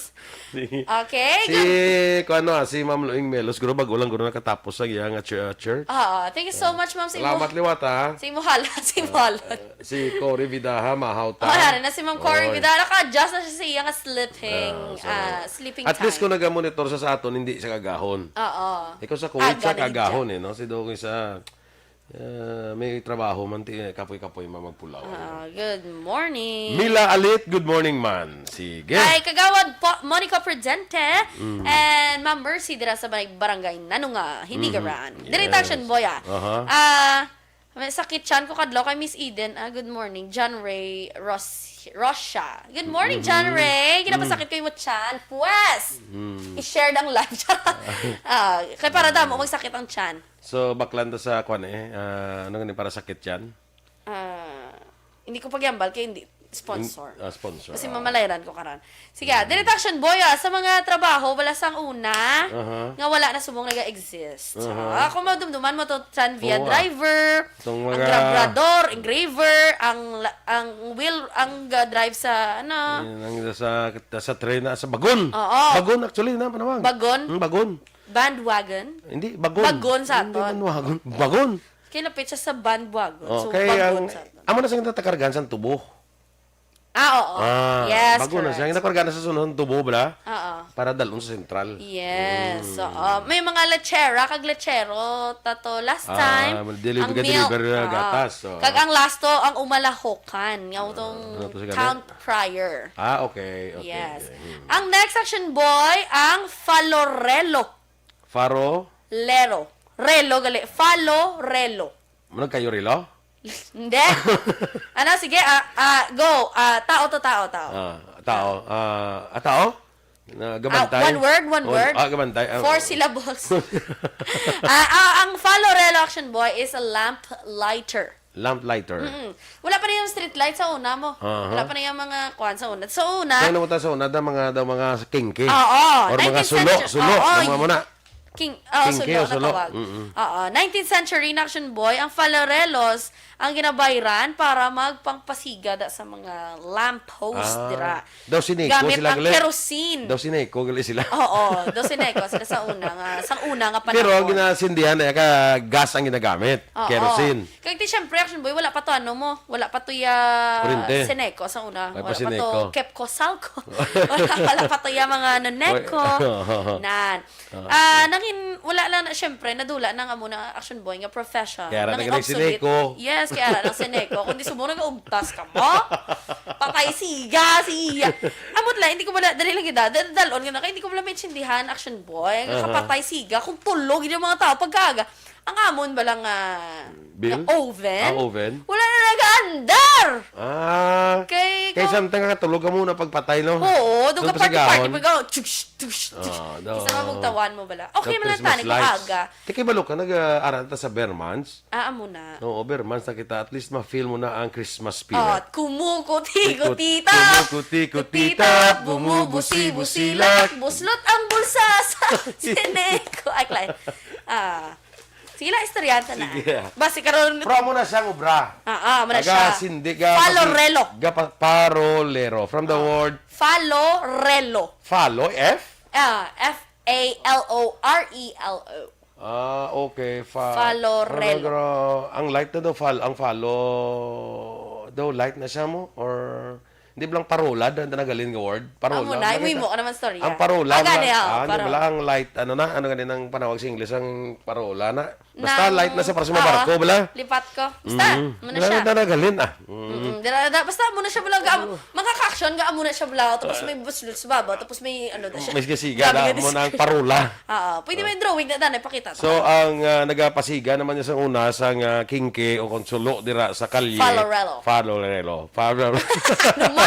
Si, Okay, si, good. Kung ano, ah, si Ma'am Luing Melo, siguro bago lang guro nakatapos sa iya nga ch-, uh, church. Oo, thank you so Ah, much, ma'am, sa imo, salamat liwat, ha? Sa imo halat, sa imo Ah, halat. ah, si Cory Vidaha, mahaw ta. Oh, yari na si Ma'am Cory Oy. Vidaha. Naka-adjust na siya sa iya nga sleeping, Ah, so, ah, sleeping at least time. kung nagamonitor sa, sa aton, hindi siya kagahon. Oo. Ikaw sa Kuwait, Aga sa na gid kagahon, siya. eh, no? Si Dong sa Ah, may trabaho man, ti-, kapoy-kapoy man magpulaw. Ah, good morning. Mila Alit, good morning man. Sige. Kay Kagawad po, Monica Prudente Mm. and Ma'am Mercy dira sa may barangay Nanunga, Hinigaran. Mhm. Diri ta, Yes. Action Boy, ah. Aha. Ah, may sakit tiyan ko kadlaw kay Miss Eden. Ah, good morning. John Ray Ros-, Rosia. Good morning, John Mhm. Ray. Ginapasakit Mm. ko yung tiyan. Pwes! Mm. I-share ang live. Ah, kay para damo magsakit ang tiyan. So, baklan ta sa kwan eh. Ah, ano gani para sakit tiyan? Ah, hindi ko pagyambal kay hindi sponsor. In-, ah, sponsor, Kasi ah. mamalayran ko karan. Sige, Mm. Direct Action Boy, ah, sa mga trabaho, wala sang una, Aha. nga wala na subong naga-exist. Aha. Ah, kung madumduman mo to, tranvia Oo, ah. driver, Itong ang mga grabrador, engraver, ang la-, ang wheel, ang ga-drive sa, ano? Yan, ang sa, sa train na, sa bagon. Oo. Bagon, actually, na, panawag. Bagon? Hmm, bagon. Bandwagon? Hindi, bagon. Bagon sa Hindi aton. bandwagon. Bagon. Kaya lapit siya sa bandwagon. Oh, So, kay bagon ang, sa aton. amo na sa ginatakargan sa tubo. Ah, oo. Ah, Yes, bago na siya. correct. Ginakarga na sa sunod tubo, bala? Oo. Para dalon sa sentral. Yes, Mm. oo. May mga lechera, kag lechero, tato, last Ah, time, deliver ang ka, milk. deliver, ah, Oo. gatas, oo. Kag ang last to, ang umalahokan, nga Ah, utong ano to siya, town gani? crier. Ah, okay, okay, Yes. okay. Hmm. Ang next, Action Boy, ang falorelo. Faro? Lero. Relo, gali. Falorelo. Manag kayo relo? Hindi. Ano, sige, ah, ah, go. Ah, tao to, tao, tao. Ah, tao. Ah, ah, tao? Na Ah, gabantay? one word, one Oh, word. ah, gabantay. Ah, Four oh. syllables. Ah, ah, ang falorelo, Action Boy, is a lamp lighter. Lamp lighter. Mm-mm. Wala pa na yung street light sa una mo. Aha. Wala pa na yung mga kwan sa una. Sa una, Kaya naman tayo sa una, da mga, da mga kingke. Oo, Or mga nineteenth sulo, century. sulo. Oo, Ang mga y-, muna. King, oh, King sulo Keo, na sulo. tawag. Mm-mm. Oo, nineteenth century na, Action Boy, ang falorelos ang ginabayran para magpangpasiga da sa mga lamp post Ah, dira. daw sineco Gamit sila ang gali. kerosene. Daw sineco gali sila. Oo, daw sineco sila sa una nga, sa una nga Pero panahon. ginasindihan na ka gas ang ginagamit, Oo. kerosene. Kag ti, syempre, Action Boy, wala pa to, ano mo, wala pa to ya Kurente. sineco sa una. May Wala pa pa to sineco. Kepco Salco. Wala, wala pa to ya mga Noneco. Oy. Nan. Ah, Ah, okay. nangin-, wala lang na, syempre, nadula na nga muna ang Action Boy nga profession. Kaya ra Nangin nagre-, obsolete. sineco. Yes, kaya ra nang sineco. Kundi subong nag-ugtas ka mo. Patay siga, siya. Amot lang, hindi ko wala, dali lang gid, ah. Dal-, dalon nga na, kaya hindi ko wala maintindihan, Action Boy. Nga Aha. kapatay siga, kung tulog yung mga tao, pagkaaga. Ang amon ba lang, ah, Bill? nga oven? Ah, oven? Wala na nag-aandar! Ah. Kay Kay ka- samtang nakatulog ka muna pagpatay, no? Oo, doon Doon ka pa party-party, sigahon. pag, oh, tsush, tsh, Ah, Isa ka daw. magtawan mo bala. Okay, Daw mga Christmas tani, kung lights. aga. Kay kibalo ka, nag-, ah, aral ta sa Vermans. Ah, amo na. Oo, Vermans na kita. At least ma-feel mo na ang Christmas spirit. Oh, kumukuti-kutita. Kumukuti-kutita, Kutita, bumubusi-busilak. bumubusi-busilak. Buslot ang bulsa sa sineco. Ay, klay. Ah. Sige lang, istoryahan ta na. Sige. Basi karon Pero amo na siyang obra. Ah, ah, amo na siya. Aga, sindi, ga, Falorelo. Ga pa-, parolero. From the Ah. word Falorelo. Falo, F? Ah, F A L O R E L O. Ah, okay. Fa-, Falorelo. Falorelo. Ang light na daw, fal-, ang falo daw, light na siya mo? Or, hindi ba lang parola, da, da nagalin nga word? Parola, Amo na, nakita? Imo ka naman storya. Ang parola, Ah, gani, nga, ah, ah, ano paro- bala, ang light, ano na, ano gani nang panawag sa English, ang parola na? Basta Nang, light na siya para sa mga ah, barko, bala? Lipat ko. Basta, Mm. amo na Wala siya. na, da nagalin, ah. Mm. Mm-mm. Dira, da, basta amo na siya, bala, ga-, mga ka-action, ga-, amo na siya, bala. Tapos may buslot sa baba, tapos may, ano, na siya. May siga-siga Grabe na nga mo design. Ng parola. Oo, pwede may drawing na, danay, pakita. So, ang, ah, nagapasiga naman niya sa una, sa nga kingke o konsulo dira sa kalye. Falorelo. Falorelo. Falorelo. Naman!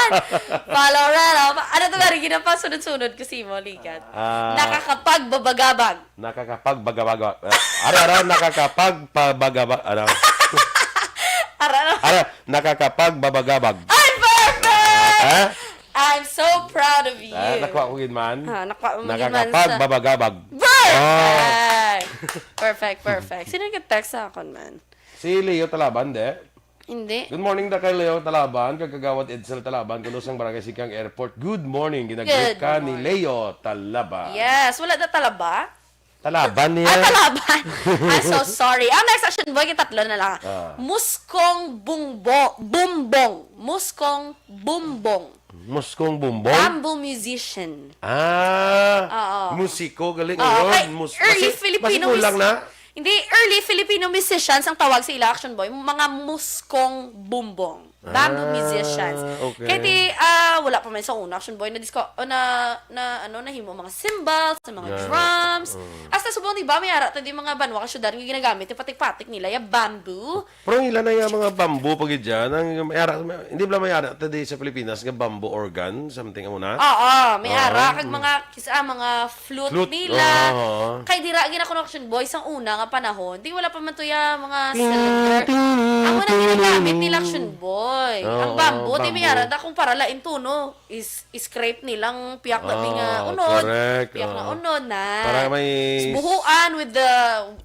Falorelo. Pa-, ano to, Larry? Ginapasunod-sunod ko si mo, likat. Ah. Nakakapagbabagabag. Nakakapagbagabag. Ah, ara, ara, nakakapagpabagabag. Ara. Ara, ara. Ara, nakakapagbabagabag. Ay, perfect! Ha? I'm so proud of you. Ah, nakuha ko gid man. Ah, nakuha mo gid man sa Nakakapagbabagabag. Perfect! Ah. Perfect, perfect. Sino nag-text sa akon, man? Si Leo Talaban, de. Hindi. Good morning, da kay Leo Talaban, kag Kagawad Edsel Talaban, kuno sang Barangay Sikang Airport. Good morning, ginagreet Good ka ni morning. Leo Talaban. Yes, wala na Talaba? Talaban niya. Ah, Talaban. I'm so sorry. Ang next action, boy, kita tatlo na lang. Ah. Muskong Bungbo-, Bumbong. Muskong Bumbong. Muskong Bumbong? Bamboo musician. Ah, Oo. musiko, galing. Oo, Ayun, kay mus-, early basi-, Filipino basi kulang mus-, na? Hindi, early Filipino musicians ang tawag sa ila, action boy, mga muskong bumbong. Bamboo Ah, musicians. Okay. Kay ti, ah, wala pa man sa una, action boy, na disco, o na, na, ano, nahimo mga cymbals, sa mga Yeah. drums. Mm. Hasta subong, di ba, may ara ta di mga banwa ka syudad nga ginagamit, yung patik-patik nila, yung bamboo. Pero ang ila na yung mga bamboo pa gid dyan, ang may ara, may, hindi ba may ara ta di sa Pilipinas nga bamboo organ, something amo na? Oo, may Ah, ara, kag mm. mga, kisa, ah, mga flute Flute, nila. oo. Kay dira gina-, action boy, sang una nga panahon, di wala pa man to ya mga Ting, cylinder. ting, Amo na ting, ginagamit ting. nila, action boy. Oo, Ang bamboo, di may bamboo. ara da kung para lain to, no? Is, is scrape nilang piyak na Ah, nga unod. correct, Piyak na oo. unod na. Para may Is buhuan with the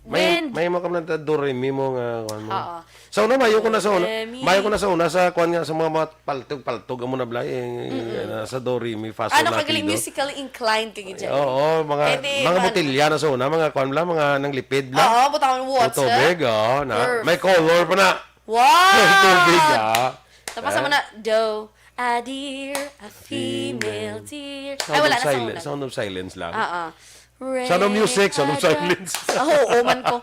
May, wind. may mo ka man ta do re mi mo nga, kuwan mo. Oo. Sa una, mayo ko na sa una. Remy. Mayo ko na sa una sa, kuwan nga, sa mga, mga paltog-paltog, amo na, Blay, eh, Mm-mm. na sa do, re, mi, fa, sol, Ano la, ka galing ti, do. musically inclined ka gid dyan? Oo, mga, Eh, di, mga man. botilya na sa una, mga, kuwan, bla, mga nanglipid, bla. Oo, butangan water. Tubig, oo, na. Perf. May color pa na. Wow! May tubig, ah. Tapos Eh? amo na, do, a deer, a female Female. deer. Sound Ay, wala of na sa silence, una. sound of silence lang. Oo. Sound of music, sound of Ray silence. Ada-, Ah, oo, man ko.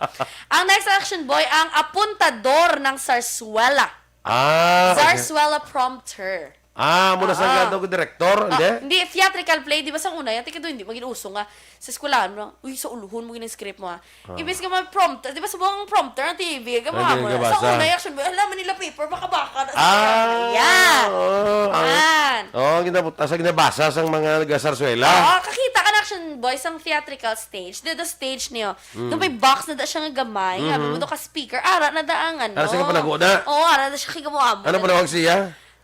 Ang next action, boy, ang apuntador ng zarzuela. Ah, okay. Zarzuela prompter. Ah, muna sa Ah. gado, direktor, Ah, hindi? hindi, theatrical play, di ba, sa una, yan, tika doon, hindi maging uso nga, sa eskwelahan mo, uy, sa uluhon mo, yung script mo, ah. Ah. Imbis nga mag-prompter, di ba, subong ang prompter ng T V, ka Ay, mga hindi, mo, sa kabasa. una, action, boy, alam mo nila paper, baka-baka, na sa Ah, kaya. oo, ang, Yan. oo, ang ginabut-, sa ginabasa sang mga nagasarswela. Oo, kakita ka na, action, boy, sang theatrical stage, the, the stage niyo, Mm. doon may box na da siya nga gamay, nga Mhm. mo doon ka speaker, ara na da ang, ano. Ara siya ka panago na? Oo, ara na siya kay gamo-amo Ano na panawag da. siya?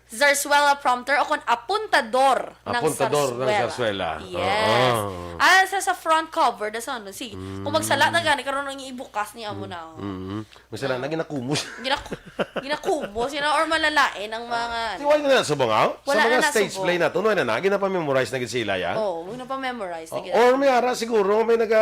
Zarzuela prompter o kon apuntador ng Apuntador ng zarzuela. zarzuela. Yes. Oo. Ah, sa, sa front cover, da sa ano, si, Mm. kung magsala na gani, karon ang ibukas niya mo na, oh. Mm. Magsala na, Ah. ginakumos. Ginaku-, ginakumos, you know, or malalain ang mga, Si ano. Wala na sa mga, sa Wala mga na na stage subong. play na to, no, na, na, ginapa-memorize na gid sila, ya? Oo, ginapa-memorize na Oh, gid. or may ara siguro, may naga,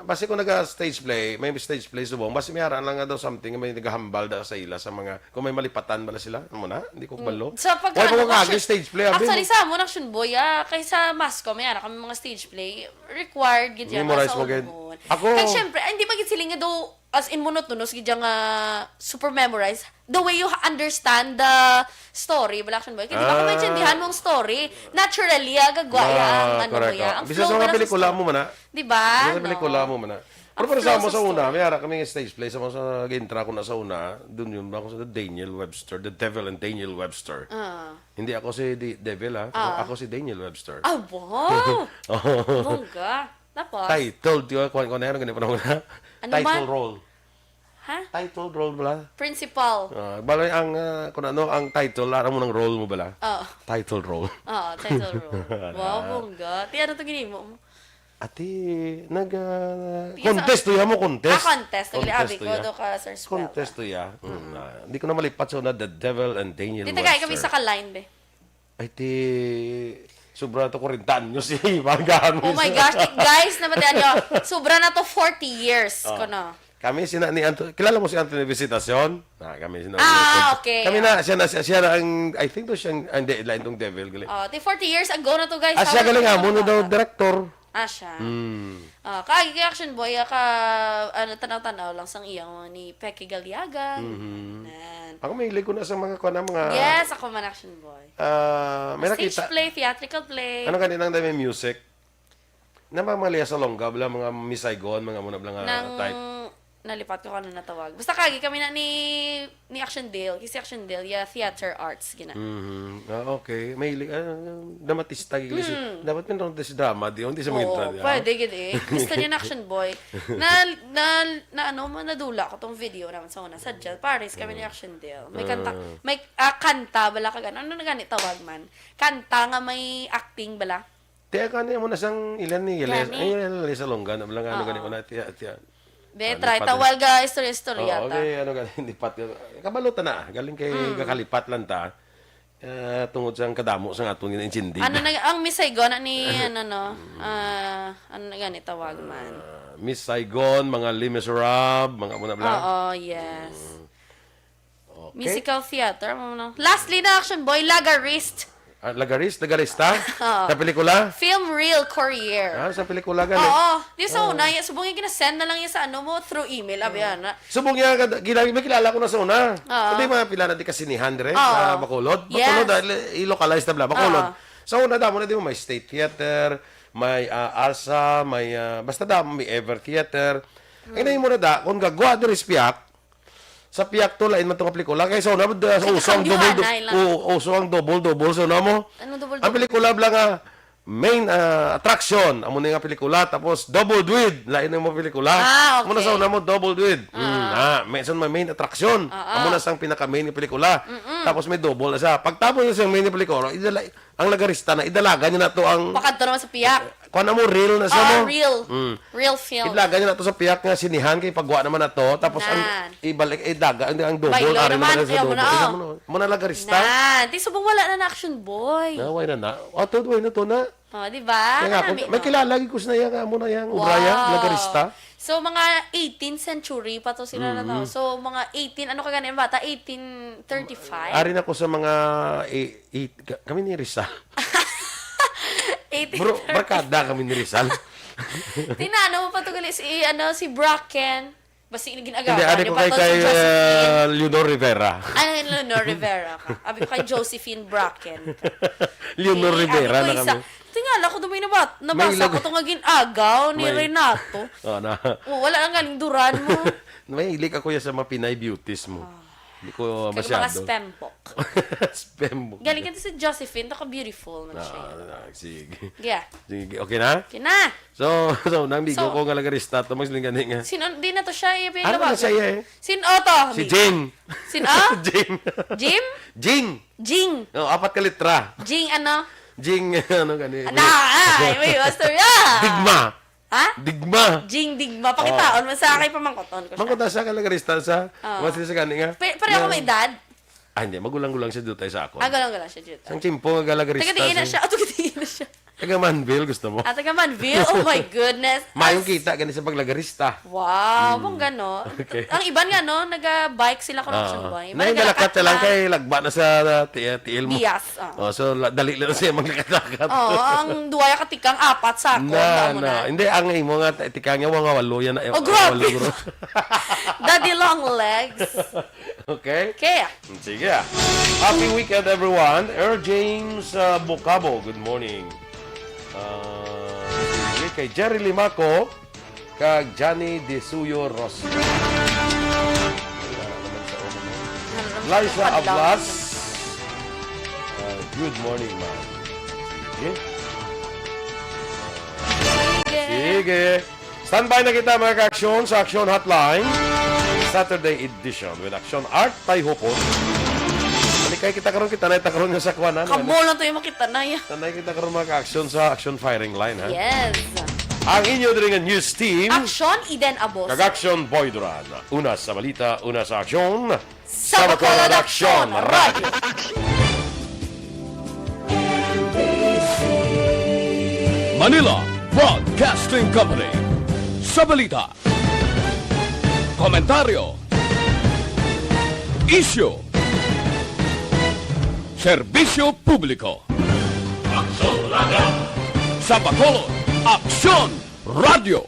basi kung naga-stage play, may stage play subong, basi may ara lang nga daw something, may nagahambal da sa ila sa mga Kung may malipatan bala sila, amo na, hindi ko Mm. kabalo. Sa pag-, Wala pa ano, ko kaagi action, stage play, abi actually, mo. sa amon, action boy, ah, kay sa mass ko, may ara kami mga stage play, required gid yan, Memorize sa mo gid. unahon. Ako Kag syempre, ay, hindi magid siling nga do, as in, monotonous gid yan nga super memorize. The way you understand the story, bala, action boy. Kaya di ba, kung Ah. maintindihan mo ang story, naturally, ah, gagwa Ah, yan, ang ano mo correct, yan, oh. ang Bisa flow sa mo mga lang sa pelikula story. mo man, ah. Di ba? Bisa sa No. pelikula mo man, ah. Pero, Ang pero sa flow mo sa sa una, story. may ara kami nga stage play sa mga sa gintra ko na sa una, dun yun, ako sa Daniel Webster, The Devil and Daniel Webster. Ah. Hindi ako si Di-, Devil, ha? Ako, Ah. ako si Daniel Webster. Ah, wow! Oo. Bongga. Tapos? Titled, di ba? Kuwan ko na yan, ganyan pa naman, ha? Ano Title man? role. Ha? Title role bala. Principal. Ah, bala ang, ah, kung ano ang title, aram mo ng role mo bala? Oo. Title role. Oo, title role. Wow, bongga. Ti, ano to ginimo mo? Ati, nag, ah, Sige, sa contest to ya mo, contest. Ah, contest. Sige, Contest abi to ko ya. do ka, Sir Spell. Contest to ya. Mm, ah, di ko na malipat sa una, The Devil and Daniel Di tagay kami Webster. sa ka-line, be. Ay, ti, sobra to kwarenta anyos, eh. Banggaan mo Oh my isa. gosh, ti-, guys, nabatian nyo, sobra na to forty years, Oh. kuno. Kami sina ni Anto-, kilala mo si Anthony Visitacion? Na, kami sina Ah, okay. Kami na, siya na, siya, siya na ang, I think to siya ang, ah, hindi, lain tong Devil, gali. Oh, ti forty years ago na to, guys. Ah, siya How galing old amo na na daw, ba? director. Ah, siya. Hmm. Ah, kaagi kay Action Boy, ah, ka, ano, tanaw-tanaw lang sang iyang mga ni Pecky Galiaga. Mhm. Nan. Ako mahilig ko na sa mga kuwan, mga Yes, ako man, Action Boy. Ah, may Stage nakita. play, theatrical play. Ano gani nang dami music? Na mga, mga Lea Salonga, bala, mga Miss Saigon, mga muna, bala nga Nang type. nalipat ko kung ano natawag. Basta kagi kami na ni, ni Action Dale. Kasi Action Dale, yeah, theater arts, gina. Mhm. Ah, okay. Mahilig, ah, dramatista, gigli si, Mm. dapat meron si drama, di, hindi sa mga Oo, entrada. pwede, gid eh. Gusto niya na Action Boy. Na, na, na ano mo, nadula ko tong video naman sa una. Sa Jel Paris kami ni Mm. Action Dale. May kanta, Ah. may, ah, kanta, bala ka gano'n. Ano na gani tawag man? Kanta nga may acting, bala? Tiya ka niya mo na sang ilan ni Gales. Gani. Ay, ilan ni Salonga. Na lang ano Oo. gani ko na tiya, tiya. Be, Ano, try pati ta while ga istorya-istorya Oo, ta. okay, ano gani, lipat ka. Kabalo ta na, galing kay Mm. kakalipat lang ta. Ah, tungod sa kadamo sa aton ginaintindi. Ano na, ang Miss Saigon, ni, ano, no? Ah, ano na gani tawag man? Ah, Miss Saigon, mga Les Miserables, mga muna bla. Oo, yes. Mm. Okay. Musical theater, ano, no? Lastly na, Action Boy, Lagarist. Ah, Lagarist, Lagarista? Oo. Sa pelikula? Film Reel Courier. Ah, sa pelikula gani? Oo. Di sa Oo. una, y-, subong yung ginasend na lang yun sa ano mo, through email, abi, Oo. ana. Subong niya, gina-, may kilala ko na sa una. Oo. Hindi, mga pila na di kasinihan dire, Oo. sa Bacolod. Yes. Bacolod, ah, i-, i-localize na bla, Bacolod. Oo. Sa una, damo na di mo, may State Theater, may, ah, ARSA, may, ah, basta damo, may Ever Theater. Mm. Ay, na mo na da, kung gagwa dire sa Piak, sa Piak to, lain man to nga pelikula. Kay sa una, da, sa Kay uso ang double, do-, nakakambiyohanay lang. u-, uso ang double, double sa una mo. Anong double, Ang double? pelikula bla nga main, ah, attraction, amo na nga pelikula, tapos Double Dude, lain ang mga pelikula. Ah, Amo na sa okay. una mo, Double Dude. Ah. Mm, ah, may, sa may main attraction. Ah, Amo ah. na sang pinaka-main nga pelikula. Mm-mm. Tapos may double na siya. Pagtapos na siyang main nga pelikula, idala, ang Lagarista na, idalagan niya na to ang Pakadto naman sa Piak. Kuan na mo, reel na sa Ah, mo. reel. Mm. Reel film. Idalagan niya na to sa Piak nga sinihan kay pagwa naman na to. Tapos ang Nan. ibalik, idaga, ang, ang double, Baylo ari naman naman na sa ayaw mo double. na, Ikaw oh. mo na, mo na Lagarista. Nan. Di subong wala na na Action Boy. Na, why na na? Ato, why na to na? Oh, di ba? Kaya nga, Kanami, may no? kilala, gid ko sa iya nga, amo na yang Wow. Ubraya, Lagarista. So, mga eighteenth century pa to sila na to. Mm. So, mga eighteen, ano ka gani, bata? Eighteen thirty-five? Ari na ko sa mga, eh, eight, ka-, kami ni Rizal. Eighteen Bro, thirty-five. barkada kami ni Rizal. Tinano mo pa to gali si, ano, si Bracken. Basi ginagawa Hindi, ari niyo ko pa kay, to si kay, Josephine. uh, Leonor Rivera. Ay, Leonor Rivera ka. Abi ko kay Josephine Bracken ka. Leonor Eh, Rivera abi ko na isa, kami. Tingala ko, dumay nabat-, nabasa May ko lag- to nga gin-agaw ni May Renato. Oh, na. Oh, wala lang galing duran mo. May hilig ako yan sa mga Pinay beauties mo. Ah. Hindi ko Kag mga masyado. spembok. Spembok. Galing ka sa Josephine, taka beautiful man siya. Ah, ah, sige. Yeah. Sige, okay na? Okay na. So, so, nang bigo So, ko nga Lagarista to, mas lingani nga. Sino, di na to siya, eh, Ano pinalawagan. na siya, eh? Sin Otto? Si Jing. Sin, ah? Jing. Jim? Jing. Jing. Oh, apat ka litra. Jing ano? Jing, ano gani? Ana, ay, may istorya. Digma. Ha? Digma. Jing Digma. Pakitaon Oh. mo sa akin, pamangkoton ko siya. Mangkot na siya kay Lagarista sa, Oh. mas siya gani nga. Pe-, pareho Nga may edad? Ah, hindi. Magulang-gulang siya dutay sa ako. Ah, gulang-gulang siya dutay. Sang tiyempo nga Lagarista Taga diin na siya. siya. Ato, taga diin na siya. Taga Manville, gusto mo? Ah, taga Manville? Oh my goodness. Mayong As- kita gani sa paglagarista. Wow, Mm. mong gano. Okay. Ang iban nga, no, naga-bike sila, Ah. Corruption Boy. Nay, Mga nalakat ka lang nalakat kay lagba na sa, uh, T-, T L mo. Bias, ah. Oh, so, la-, dali lang siya maglakat-lakat. Oh, ang duwaya ka tikang apat sa ako, Na, damo na. na. Hindi, ang imo nga, tikang niya, mga walo yan. Oh, grabe. Walo, bro. Daddy long legs. Okay? Kaya. Sige, ah. Happy weekend, everyone. Earl James, ah, Bocabo, good morning. Ah, sige, kay Jerry Limaco, kag Johnny De Suyo Rossi. Liza Adlaw. Ablas. Ah, good morning, ma'am. Sige. Sige. Sige. Standby na kita, mga ka-aksyon, sa Aksyon Hotline, Saturday edition with Aksyon Art Tay Hupon. Malikay kita karon, kita na kita karon nga sa kuwanan, Kamo ano? lang to yung makita na yan. Tanay kita karon, mga ka-aksyon, sa Aksyon Firing Line, ha? Yes. Ang inyo diri nga news team. Aksyon, Eden Abos. Kag Aksyon, Boy Duran. Una sa balita, una sa aksyon. Sa Bacolod Aksyon, Radyo. Manila Broadcasting Company. Sa balita, komentaryo, isyu, serbisyo publiko. Sa Bacolod, Aksyon Radyo.